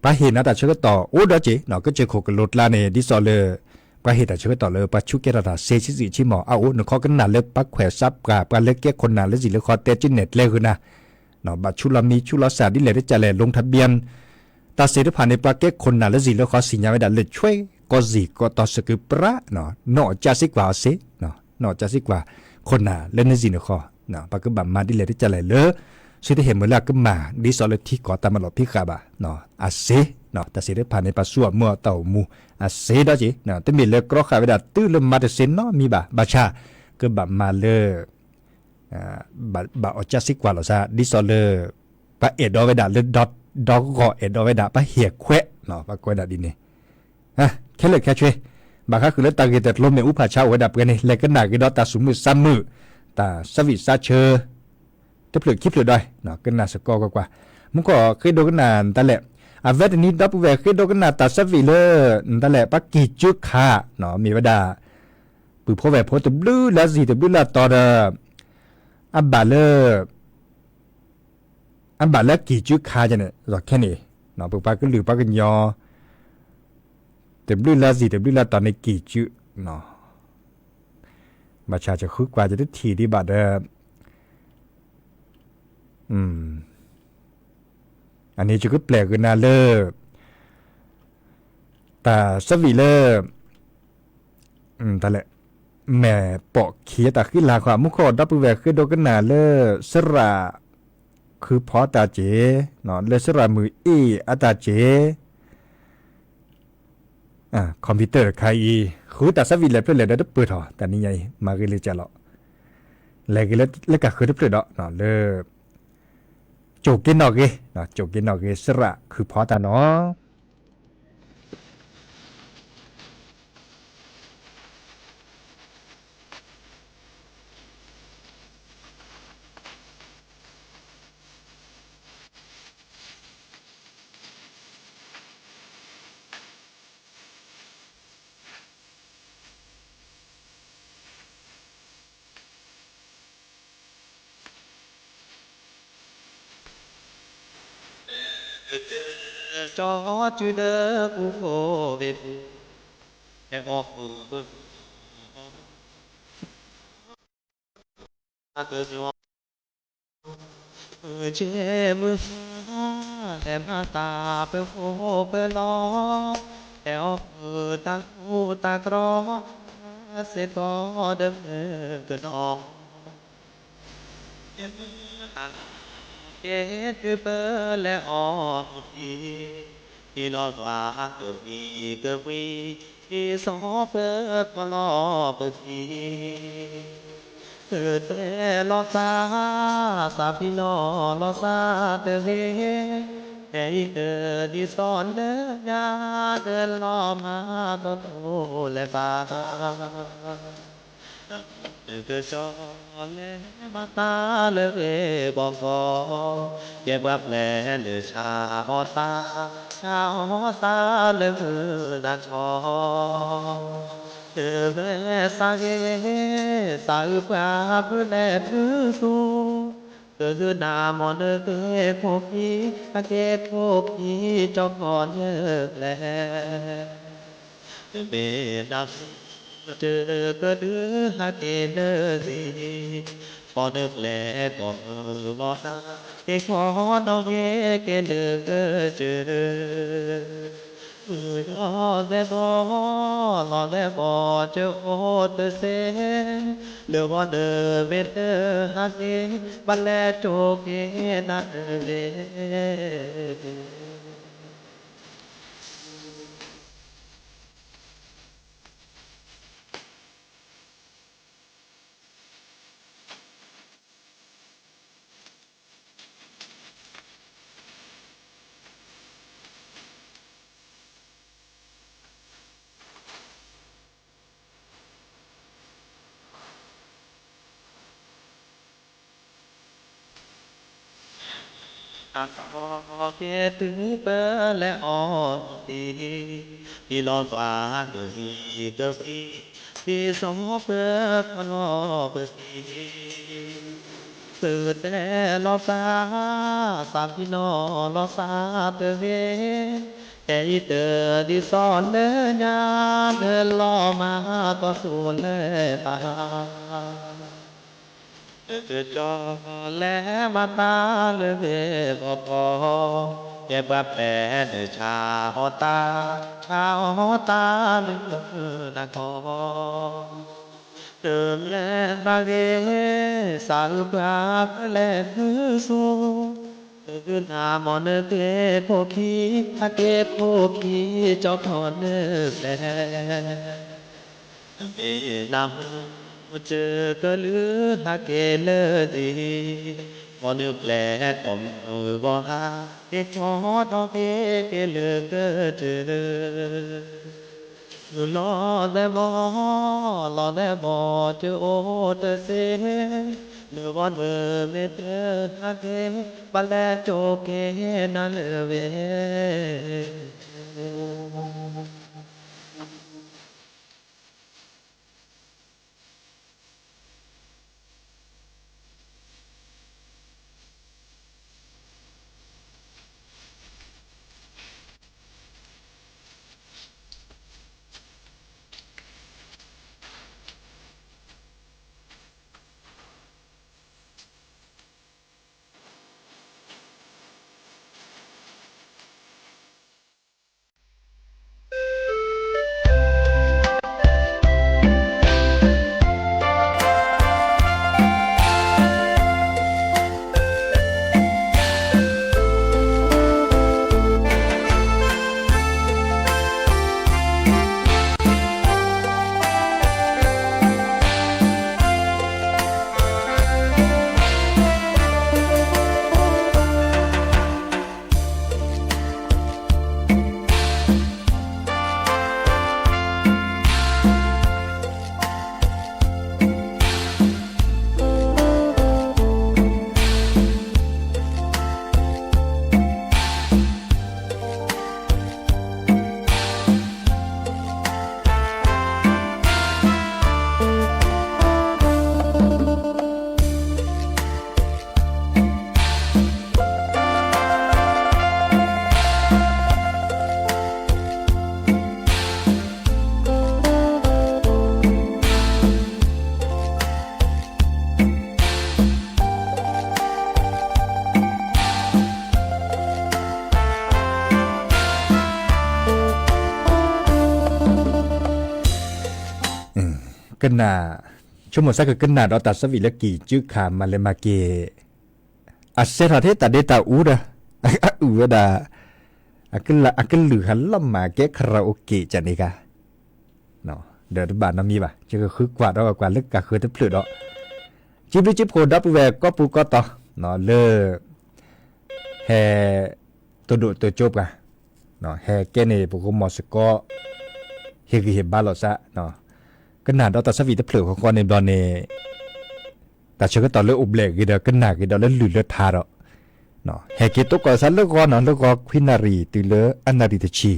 ပှၤဟ့ၣ်နၤတၢ်ဆၢကတီၢ်အိၣ်ဒီးက့ၤ ကစၢၢ်ခိၣ်ကလိၤကျါန့ၣ် ဒ်သိးလၢ ပှၤဟ့ၣ်တၢ်ဆၢကတီၢ်လၢပှၤဆူးကဲထီၣ်တၢ်စ့ဆံးဆံးဆံးမီၢ် အအိၣ်နခီကနၣ်လၢပှၤခွဲးစးပှၤ ပှၤလၢကဲခိၣ်နၢ်လၢဇံၣ်လၢဃီတဲက့နဲၣ်ကျဲဂုာ်နၤ ဘၣ်ဆူးလီၤမံၤဆူးလီၤစၢ်ဒ်လဲၣ်တကလဲၣ် လီၤထးဘံၣ် တၢ်စ့တဖၣ်န့ၣ် ပှၤကဲခိၣ်နၢ်လၢဇံၣ်လၢဃီစံၣ်ညါဝဲဒၣ်လၢဆွဲကီၢ်စ့ၢ်ကီးတီၢ်စကုးပြး နီၢ်အီၣ်ကၠါစ့ကွၢ်အီၤစ့ နီၢ်အီၣ်ကၠါစ့ကွၢ် ခိၣ်နၢ်လၢနဇံၣ်နဃီ ပှၤကဘၣ်မၤဒ်လဲၣ်တကလဲၣ်လၢ သုတဟ့ၣ်မုာ်လၢအကမၣ် ဒ်သိးလၢထံကီၢ်တၢ်မၤလီၢ်ဖံးဃာ်ဘၣ် အစ့ တၢ်စ့တဖၣ်န့ၣ် ပှၤဆူးအီၣ်မူအီၣ်တၢ်အိၣ်မူ အစ့ဒီးက့ၤ တမ့ၢ်လၢကြီဃာ်ဝဲဒၣ်တုၤလၢမၤတစ့နီတမံၤဘၣ် ဘၣ်ဆၣ် ကဘၣ်မၤလၢ ဘၣ်အီၣ်ကၠါစ့ကွၢ်လီၤစ့ ဒ်သိးလၢ ပှၤအဲၣ်ဒိးဝဲဒၣ်လၢဒီဂီၢ်အဲၣ်ဒိးဝဲဒၣ် ပှၤဟ့ၣ်ခွဲး ပှၤကိးဝဲဒၣ်ဒ်န့ၣ် ခဲလၢာ်ခဲဆ့ ဘၣ်ဃးဃုာ်လၢတၢ်ဂ့ၢ်တၢ်ကျိၤမ့ၣ်အူဖးဆါအိၣ်ဝဲဒၣ်ပှဲၤန့ၣ် လဲၤကနၣ်က့ၤဒီးတၢ်သူၣ်မုာ်သးမုာ် တၢ်ဆၢဝံၣ်ဆၢဆၢ တဖျၢၣ်ခံဖျၢၣ်ဒီး ကနၣ်စ့ၢ်ကီးကွၢ်ကွၢ် မူခိၣ်ဃ့ဒိကနၣ်တၢ်လဲၣ် အဝဲတနံၤဒီပုၢ်ဝဲၢ်ဃ့ဒိကနၣ်တၢ်ဆၢဝံၣ်လၢ တၢ်လဲၣ် ပှၤကံၢ်ကၠုခး မ့ၢ်ဝဲဒၣ် ပုၢ်ဖိဝဲၢ်ဖိတဘျုးလၢအစံၣ်တဘျုးလၢအတီၤဒီး အဘၣ်လၢ အဘၣ်လၢကံၢ်ကၠုခးန့ၣ် လီၤခဲန့ၣ် ပပှၤကလုာ်ပှၤကညီ တဘျုးလၢအစံၣ်တဘျုးလၢအတီၤန့ၣ်ကံၢ်ကၠု ဘၣ်ဆၣ်ယဃုကွၢ်ယတထံၣ်ဒံးဘၣ်ဒီး အန့ၣ်ယကပျဲၢ်ကနၤလၢ တၢ်ဆၢဝံၣ်လၢ တၢ်လဲၣ် မဲာ်ပိာ်ခံအတၢ်ဃံလၤဃီ မူခိၣ်ဒီပုၢ်ဝဲၢ်ဃ့ဒိကနၣ်လၢ စရၣ် ခုဖီတၢ်စ့ၢ် လၢစရၣ်မုၢ်အ့ၣ်အတၢ်စ့ၢ် computer တခါအံၤ ဃုတၢ်ဆၢဝံၣ်လဲၤဖျၢၣ်လဲၤဒီးတပၢၢ်ထီၣ် တနံၤညါအံၤ မၤဂ့ၤလၢကလီၤ လဲၤဂ့ၤလၢကဃုတဖျၢၣ်ဒီး လၢ ကၠိၣ်က့နီၣ်ဂ့ၤ ကၠိၣ်က့နီၣ်ဂ့ၤ စရၣ်ခုဖီတၢ်နီၤ ကၠီတုၤလၢပူၤဃိဝဲပူၤ ဟဲအီၣ်ဃုာ် ကၠီ မုၢ်ဆ့ၣ်မုၢ်ဟါ လဲၤမၤတၢ်ပဃိပလီၤ ဟဲအီၣ်ဃုာ်တၢ်ဃူတၢ်ကြီ စ့ၢ်ကီးဒီးမုၢ်ကနီၤ ကဲတုၤပလဲၤအီၣ်မူၤထံ ဟံးလီၤဘၣ်ကဝံၤကဝံၤ ဟံးစီၤပၢၤကီၢ်လီၤပသံ ကတဲလီၤသး သးဖံးလီၤလီၤသးတဂ့ၤ ဖဲအံၤကဒ်သိးလၢညါ ကလီၤမၤတီတီလဲၤဘၣ် ကၠီလဲၤမၤတၢ်လၢဂ့ၢ်ဘီကီ ကဲပှၤပျဲၢ်လၢဆါအီၣ်သး ဆါအီၣ်သးလၢမုၢ်နၤခီ ကဂဲၤသးဂ့ၤ သးအုးပှၤဖုလဲၤဖုသူ ကဂုာ်နၤမ့ၢ်နကဲခိၣ်ဖံ အကဲခိၣ်ဖံ ကၠီကီၢ်လၢပျဲၢ် မ့ၢ်နၤ တကဒုးဟးက့ၤလၢသံ ပီနုာ်ပျဲၢ်ကိးမုၢ်ဂီၤနၤ, ဟ့ၣ်ခီနီၣ်ဂံၢ်က့ၤလၢကစၢၢ်, မုၢ်လီၤသဲဘီ, လီၤသဲဘီ ကအိၣ်တသ့, လၢဂီၤနုာ်မ့ၢ်တဟးက့ၤ, ဘၣ်လဲၤတိၢ်က့ၤနၤတဂ့ၤ. အက့ၤတုၤပလဲၤအီၤတံၢ်, ဟံးလီၤသးကဟံးကသံ, ဟံးစီၤပၢၤကလီၤပသံ, သုတဲလီၤသး, သးဖံးနီၣ်လီၤသးတဂ့ၤ, ဖဲအံၤတဒ်သိးလၢညါ, နလီၤမၢ်ကီၢ်သူလၢတၢ် ကၠီၤလဲၤမၤတၢ်လၢဂ့ၢ်ဂီၤကီၢ်, ကဲပှၤပဲာ်နဆါအီၣ်တၢ်, ဆါအီၣ်တၢ်လၢနၤကီၢ်, တလဲၤသးဂ့ၤ, သးအုးပှၤကလဲၤနုာ်ဆူ, နနၤမ့ၢ်နက့ၤဖိခံ, အက့ၤဖိခံ ကၠီထီၣ်နၢ်ပျဲၢ် မ့ၢ်နၢ်ဟူ စၢၤကလုၢ်ဟးက့ၤလၢဒံ, မ့ၢ်နုာ်ပျဲၢ်ကိးမုၢ်ဂီၤနၤ, ဟ့ၣ်ခီနီၣ်ဂံၢ်က့ၤလၢကစၢၢ်, လီၤသဲဘီ, လီၤသဲဘီ ကအိၣ်တသ့, လၢဂီၤနုာ်မ့ၢ်တဟးက့ၤ, ဘၣ်လဲၤတိၢ်က့ၤနၤလၢဂ့ၢ်. ကနၣ်, ဆိကမိၣ်စ့ၢ်ကီးကနၣ်ဒီးတၢ်ဆၢဝံၤလၢ ကံၢ်ကၠုခး မၤလဲၤမၤက့ၤ, အစဲထီၣ်ထဲတၢ်ဒ့တၢ်အူဒီး အအုၣ်ဝဲဒၣ် အကလုၢ်ဟးလီၤမၢ်ကဲ karaoke ကန့ၣ်ဂၤ ဒီးတဘၣ်နီတမံၤဘၣ်, ယကဃုကွၢ်ဒီးကွၢ်လၢကဃၢၤတဖျၢၣ်ဒီး စံးဘျုးစံးဖှိၣ်ဒီပုၢ်ဝဲၢ်ကိးပူၤကိးတီၤ လၢ ဟဲ တိၢ်ဒိၣ်တိၢ်ကၠိပှၤ, ဟဲကဲန့ၣ် ပကမီၤစ့ၢ်ကီး ဟ့ၣ်ဂံၢ်ဟ့ၣ်ဘါလိာ်သး, ကနၣ်ဒီးတၢ်ဆၢဝံၤတဖျၢၣ်ဃီဃီန့ၣ်ဘျီန့ၣ် တၢ်ဆၢကတီၢ်လၢအိၣ်ဘျဲၣ်ဂ့ၤဒီးကနၣ်ဂ့ၤဒီးလၢလုၢ်လၢထးဒီး ဟဲက့ၤတိကိးသးလၢဂီၤနီၤ လၢဂီၤခွံနၣ်ရံၣ်တုၤလၢအနၣ်ရံၣ်တဆံ,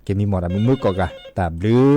ကမံမီၢ်တၢ်မုာ်မုာ်ကိးဂၤ တၢ်ဘျုး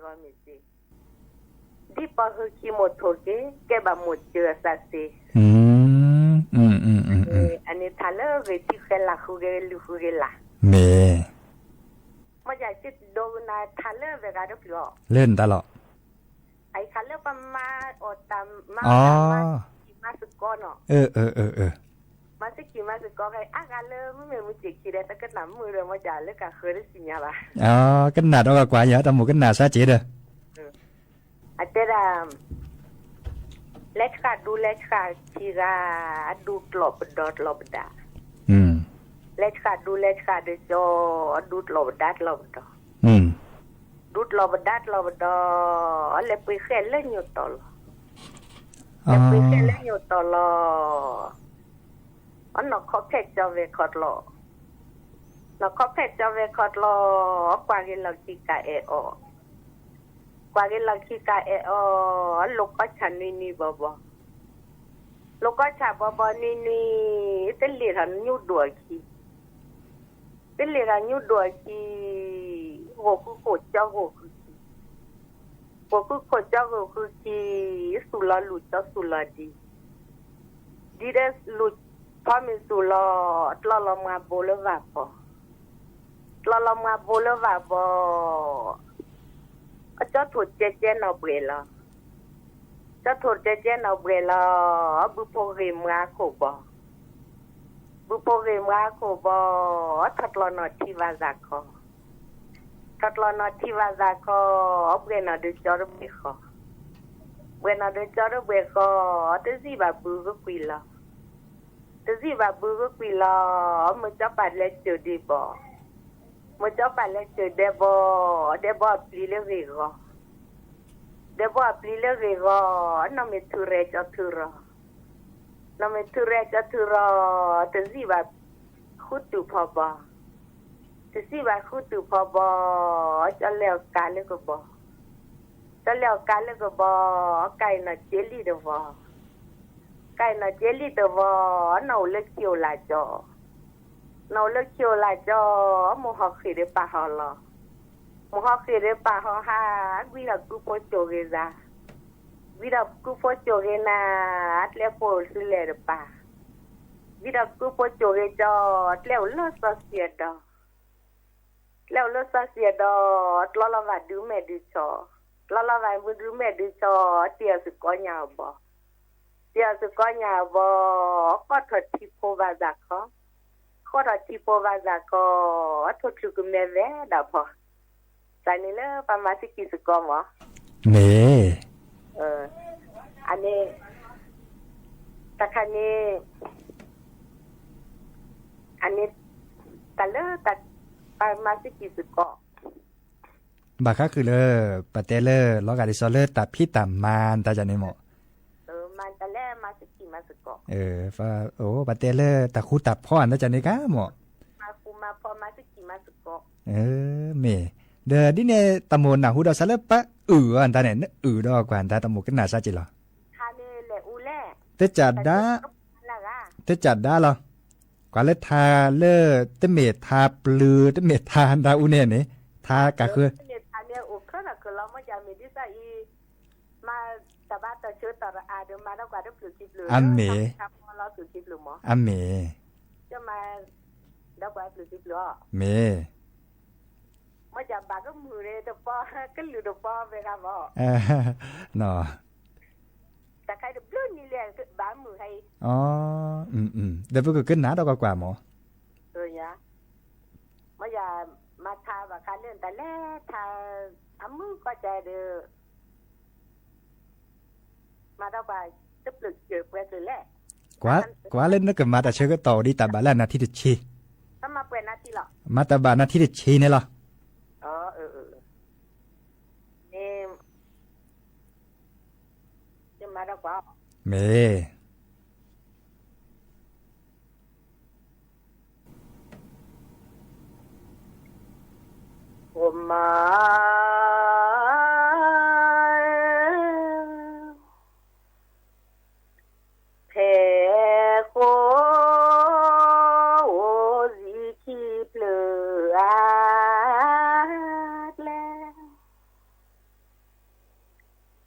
မ့ၢ်စ့ ဒ်ပှၤဟုခံမိၢ်ထိၣ်က့ၤ ကဲဘၣ်မိၢ်စၢၤအသးစ့, အန့ၣ်ထးလၢဂ့ၤထံဃဲလၢ် ဃုဂ့ၤလုၢ်ဃုဂ့ၤလၢ်, မ့ၢ် မ့ၢ်ယၤစ့ဒိကနၣ်ထးလၢဝဲဂၤတဖျၢၣ်အီၤ, လၢနတၢ်လီၤ, အအံၤခါလၢပမၤအီၣ်တၢ်မၤအီၣ်တၢ် မၤစ့ၢ်ကီးမၤစ့ၢ်ကီးနီၤ, မၤစ့ၢ်ကီးမၤစ့ၢ်ကီး အါဂၤလၢမ့မ့ၢ်မုၢ်စ့ၢ်ခံဒီး တကနၣ်မုာ်ဒီး မ့ၢ်ယၤလၢကဃၢၤတစံၣ်ညါဘၣ်, ကနၣ်ဒီးကကွၢ်ယၤ တၢ်မိၢ်ကနၣ်စၢ်က့ၤဒီး အတဲဒၣ်, လဲၤဆှၣ်ဒူလဲၤဆှၣ်ဆံးဂၤ, အဒူကျီၣ်ပဒီကျီၣ်ပဒါ, လဲၤဆှၣ်ဒူလဲၤဆှၣ်ဒူကၠီ, အဒူကျီၣ်ပဒါကျီၣ်ပဒီ, ဒူကျီၣ်ပဒါကျီၣ်ပဒီ, အလဲၤပှ့ၤဃဲလၢညိၣ်တီၢ်လီၤ, လဲၤပှ့ၤဃဲလၢညိၣ်တီၢ်လီၤ, အနီၢ်ခီဖဲကၠီဝဲခီကျီၢ်, နီၢ်ခီဖဲကၠီဝဲခီကျီၢ်, အကွၢ်က့ၤလီၢ်ခံကအဲၣ်အီၤ ကွၢ်က့ၤလီၢ်ခံကအဲၣ်အီၤ, လိာ်ကီဆၣ်နွံနွံဘီဘီ, လိာ်ကီဆၣ်ဘီဘီနွံနွံ, တလ့ၣ်ထီၣ်ညူဒိၣ်အခံ, တလ့ၣ်ထီၣ်ညူဒိၣ်အခံ, ဂိၢ်ဃုခိၣ်ကၠီဂိၢ်ဃုခံ, ဂိၢ်ဃုခိၣ်ကၠီဂိၢ်ဃုခံ, သူၣ်လီၤလူၢ်ကၠီသူၣ်လီၤဒံ, ဒ်ဒီးလူၢ်ဖီမ့ၢ်သူၣ်လီၤ, တြီလီၤမွၤဘိလၢဝၣ်ဘီ, တြီလီၤမွၤဘိလၢဝၣ်ဘီ, အကၠီထိၣ်ကဲကဲနီၢ်ဘှဲၣ်လီၤ, ကၠီထိၣ်ကဲကဲနီၢ်ဘှဲၣ်လီၤ, ဘုဖိဂ့ၤမွၤခိၣ်ဘီ, ဘုဖိဂ့ၤမွၤခိၣ်ဘီ, ထီၣ်တြီၢ်နီၢ်ထံဝၣ်စၢ်ခီ, ထီၣ်တြီၢ်နီၢ်ထံဝၣ်စၢ်ခီ, ဘှဲၣ်နီၢ်ဒုးကၠီတဘှဲၣ်ဃီ, ဘှဲၣ်နီၢ်ဒုးကၠီတဘှဲၣ်ဃီ, တစံးဘၣ်ဘုဂ့ၤကွံာ်လီၤ, တစံးဘၣ်ဘုဂ့ၤကွံာ်လီၤ, မုၢ်ကၠီပာ်လဲၤစၢၤဒဲဘီ, မုၢ်ကၠီပာ်လဲၤစၢၤဒဲဘီ, ဒဲဘီအပျံၤလၢဂ့ၢ်ဂီၤ, ဒဲဘီအပျံၤလၢဂ့ၢ်ဂီၤ, နီၢ်မ့ၢ်ထုးရဲၣ်ကၠီထုးရီၤ, နီၢ်မ့ၢ်ထုးရဲၣ်ကၠီထုးရီၤ, တစံးဘၣ်ဃုတုၢ်ဖီဘီ, တစံးဘၣ်ဃုတုၢ်ဖီဘီ, ကၠီလဲၤအီၣ်ကါလၢကဘီ, ကၠီလဲၤအီၣ်ကါလၢကဘီ, ကါအံၤနီၢ်က့လံၣ်တဝီ, ကါအံၤနီၢ်က့လံၣ်တဝီ, နီၢ်အိၣ်လၢခံအိၣ်လၢကၠီ, နီၢ်အိၣ်လၢခံအိၣ်လၢကၠီ, မိၢ်ဟီၣ်ဃ့ၢ်ဒီးပာ်ဟီၣ်လီၤ, မိၢ်ဟီၣ်ဃ့ၢ်ဒီးပာ်ဟီၣ်ဟါ, ကွံဒီးကုဖိကၠိဂ့ၤသး, ကွံဒီးကုဖိကၠိဂ့ၤနၤ, အကျဲဖိအိၣ်ဆူလဲၣ်တပၤ, ကွံဒီးကုဖိကၠိဂ့ၤကၠီ, ကျဲအိၣ်လၢစီဆှံအဒီ, ကျဲအိၣ်လၢစီဆှံအဒီ, တြီလီၤဝၣ်ဒုးမဲာ်ဒုးဆီ, တြီလီၤဝၣ်ဒုးမဲာ်ဒုးဆီ, တ့ၢ်အီၤသုးကီညၣ်အဘီ, တ့ၢ်အီၤသုးကီညၣ်အဘီ, ဃီၣ်ထီၣ်ထံဖိဘၣ်စၢ်ခီ, ဃီၣ်ထီၣ်ထံဖိဘၣ်စၢ်ခီ, ထိၣ်ချုးကမဲဝဲဒၣ်ဖီ, တၢ်န့ၣ်လၢပှၤမၤစ့ၢ်ကီးစ့ၢ်ကီးမး, မ့ၢ် အန့ၣ်, တၢ်ခါန့ၣ်, အန့ၣ်, တၢ်လၢတၢ်, ပှၤမၤစ့ၢ်ကီးစ့ၢ်ကီး ဘၣ်ဃးဃုာ်လၢ ပတဲလၢလီၤဂာ်ဒ်သိးလၢတၢ်ဖံးတၢ်မၤတၢ်ယၤန့ၣ်မး, မၤတၢ်လၢမၤစ့ၢ်ကီးမၤစ့ၢ်ကီး, ပတဲလၢတၢ်ဃူတၢ်ဖိးအတၢ်ယၤန့ၣ်ကါမး, မၤဃူမၤဖိးမၤစ့ၢ်ကီးမၤစ့ၢ်ကီး, မ့ၢ်, ဒီးဒ်န့ၣ်တၢ်မိၢ်နၢ်ဟူဒီးစးလၢပအုၣ်အီၤတၢ်န့ၣ် နအုၣ်ဒီးကွၢ်တၢ်တၢ်မိၢ်ကနၣ်စၢ်က့ၤလီၤ, သ့ၣ်ကၠၣ်ဒါ, သ့ၣ်ကၠၣ်ဒါလီၤ, ကွၢ်လၢထါလၢ တမ့ၢ်ထါပျုၤ တမ့ၢ်ထါဒၣ်အူန့ၣ်န့ၣ်, ထါကးဃၢ, အမ့ၢ်, အမ့ၢ်, မ့ၢ်, တၢ်ခါတဘျုးနံၤလဲၣ်ဘၣ်မုာ်ဟဲအံၤ, ဒီးပကကနၣ်ဒီးကွၢ်ကွၢ်မး, မ့ၢ်ယၤ, မၤထါဘၣ်ဃးလၢနတၢ်လဲၤထါ, အမုၢ်ကီၢ်ကဒီး, မၤဒီးပှၤတပျုာ်စၢၤပှဲၤကလဲၣ်, ကွၢ်လၢနကမၤတၢ်ဆၢကတီၢ်ဒ်တၢ်ဘၣ်လၢအနၢ်ထံတဆ့, မၤတၢ်ဘၣ်နၢ်ထံတဆ့န့ၣ်လီၤ, မ့ၢ် မၤ, ဖဲဃိ အိၣ်စံခံဖျၢၣ်အါကျဲ,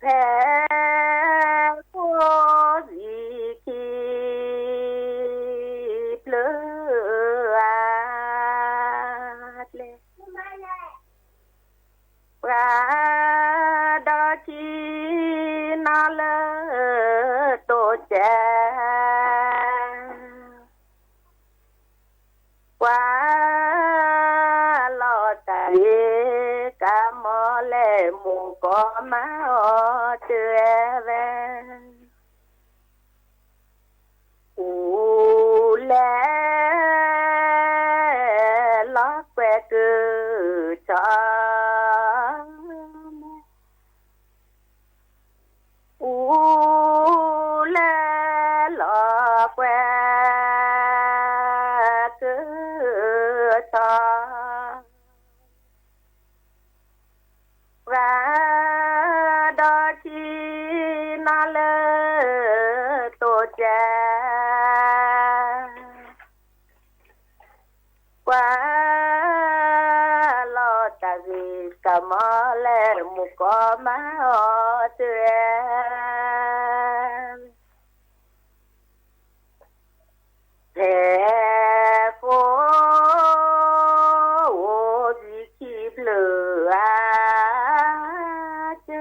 ဟဲဃိ စံခံဖျၢၣ်ဧါကျဲ ပှၤဒီခံနီၤလၢတိစၢၤ ပှၤလီၤတၢ်ဂ့ၤ ကမီၤလဲၣ် မူကီမၤအီၤတဂဲၤဝဲ အူလဲၣ် လီၤကွဲကုၢ်ထီၣ် အူလဲၣ် လီၤကွဲကုၢ်ထီၣ် ပှၤဒီခံနီၤလၢတိစၢၤ ပှၤလီၤတၢ်ဂ့ၤ ကမီၤလဲၣ် မူကီမၤအီၤတဂဲၤ ဟဲဃိ အိၣ်စံခံဖျၢၣ်ဧါကျဲ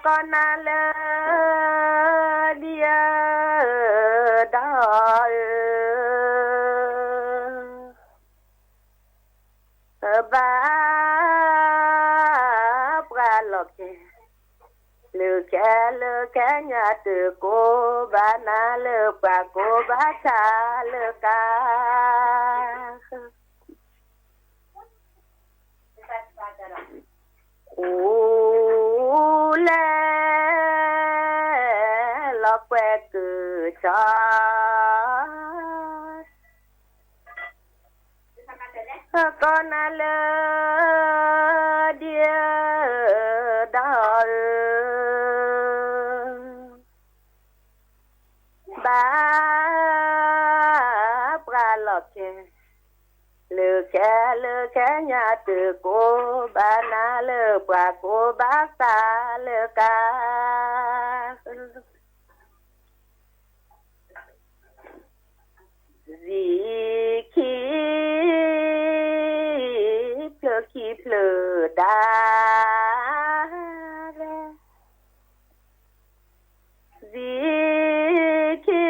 ကိးနၤလၢဒ်အံၤ ဒီးဧၢ ဘၣ်ပှၤလီၢ်ခံ လၢခဲလၢာ်ခဲဆ့ တကိးဘၣ်နၤလၢပှၤ ကိးဘၣ်သးလၢကါ အူလဲၣ် လီၤကွဲကုၢ်ထီၣ် ကိးနၤလၢဒ်အံၤ ဒီးဧၢ ဘၣ်ပှၤလီၢ်ခံ လၢခဲလၢာ်ခဲဆ့ တကိးဘၣ်နၤလၢပှၤ ကိးဘၣ်သးလၢကါ စံခံဖျၢၣ်ခံဖျၢၣ်ဒၣ်ဝဲ စံခံ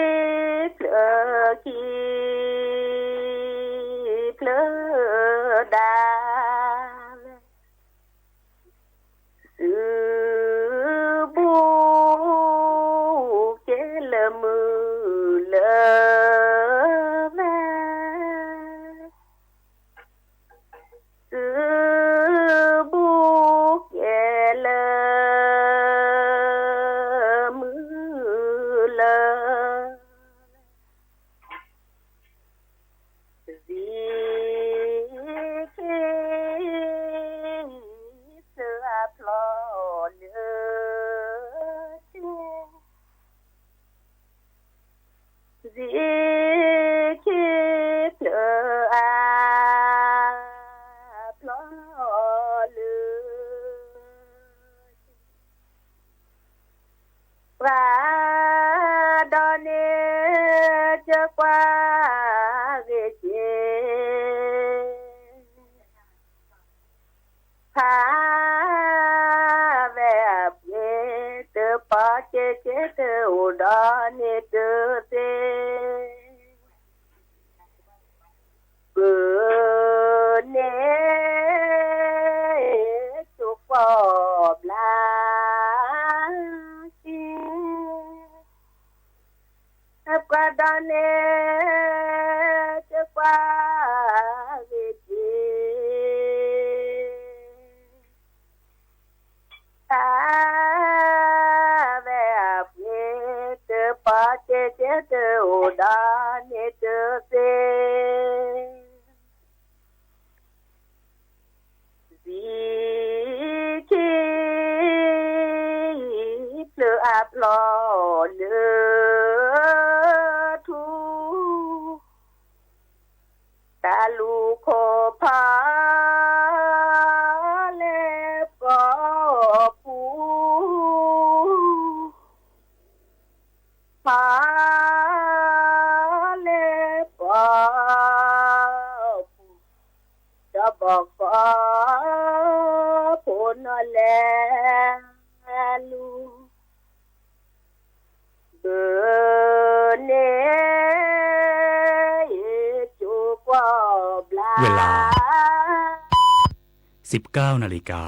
ဖျၢၣ်ခံဖျၢၣ်ဒၣ်ဝဲ စုဘူးက့ၤလၢမုၢ်လၢ်ဝဲ စုဘူးက့ၤလၢမုၢ်လၢ် စံခံဖျၢၣ်အဖျီလၢ စံခံဖျၢၣ်အဖျီလၢ ပှၤဒီးန့ၣ် ကကွၢ်ဂ့ၤက့ၤ ဖးဝဲအပှ့ၤ တပီက့ၤက့ၤ တအိၣ်ဒီးန့ၣ်တသ့ ပန့ၢ် တကွီၢ်ဘျါက့ၤ ပှၤဒီးန့ၣ် တကွၢ်ဂ့ၤက့ၤ ဖးဝဲအပှ့ၤ တပီက့ၤက့ၤ တအိၣ်ဒီးန့ၣ်တသ့ စံခံဖျၢၣ်အဖျီလၢထူ တၢ်လူၤခိၣ်ဖီလဲၣ် လူၤ ဘၢန့ၣ် ကၠိကွီၢ်ဘျါ ဝဲလၢ สิบเก้านาฬิกา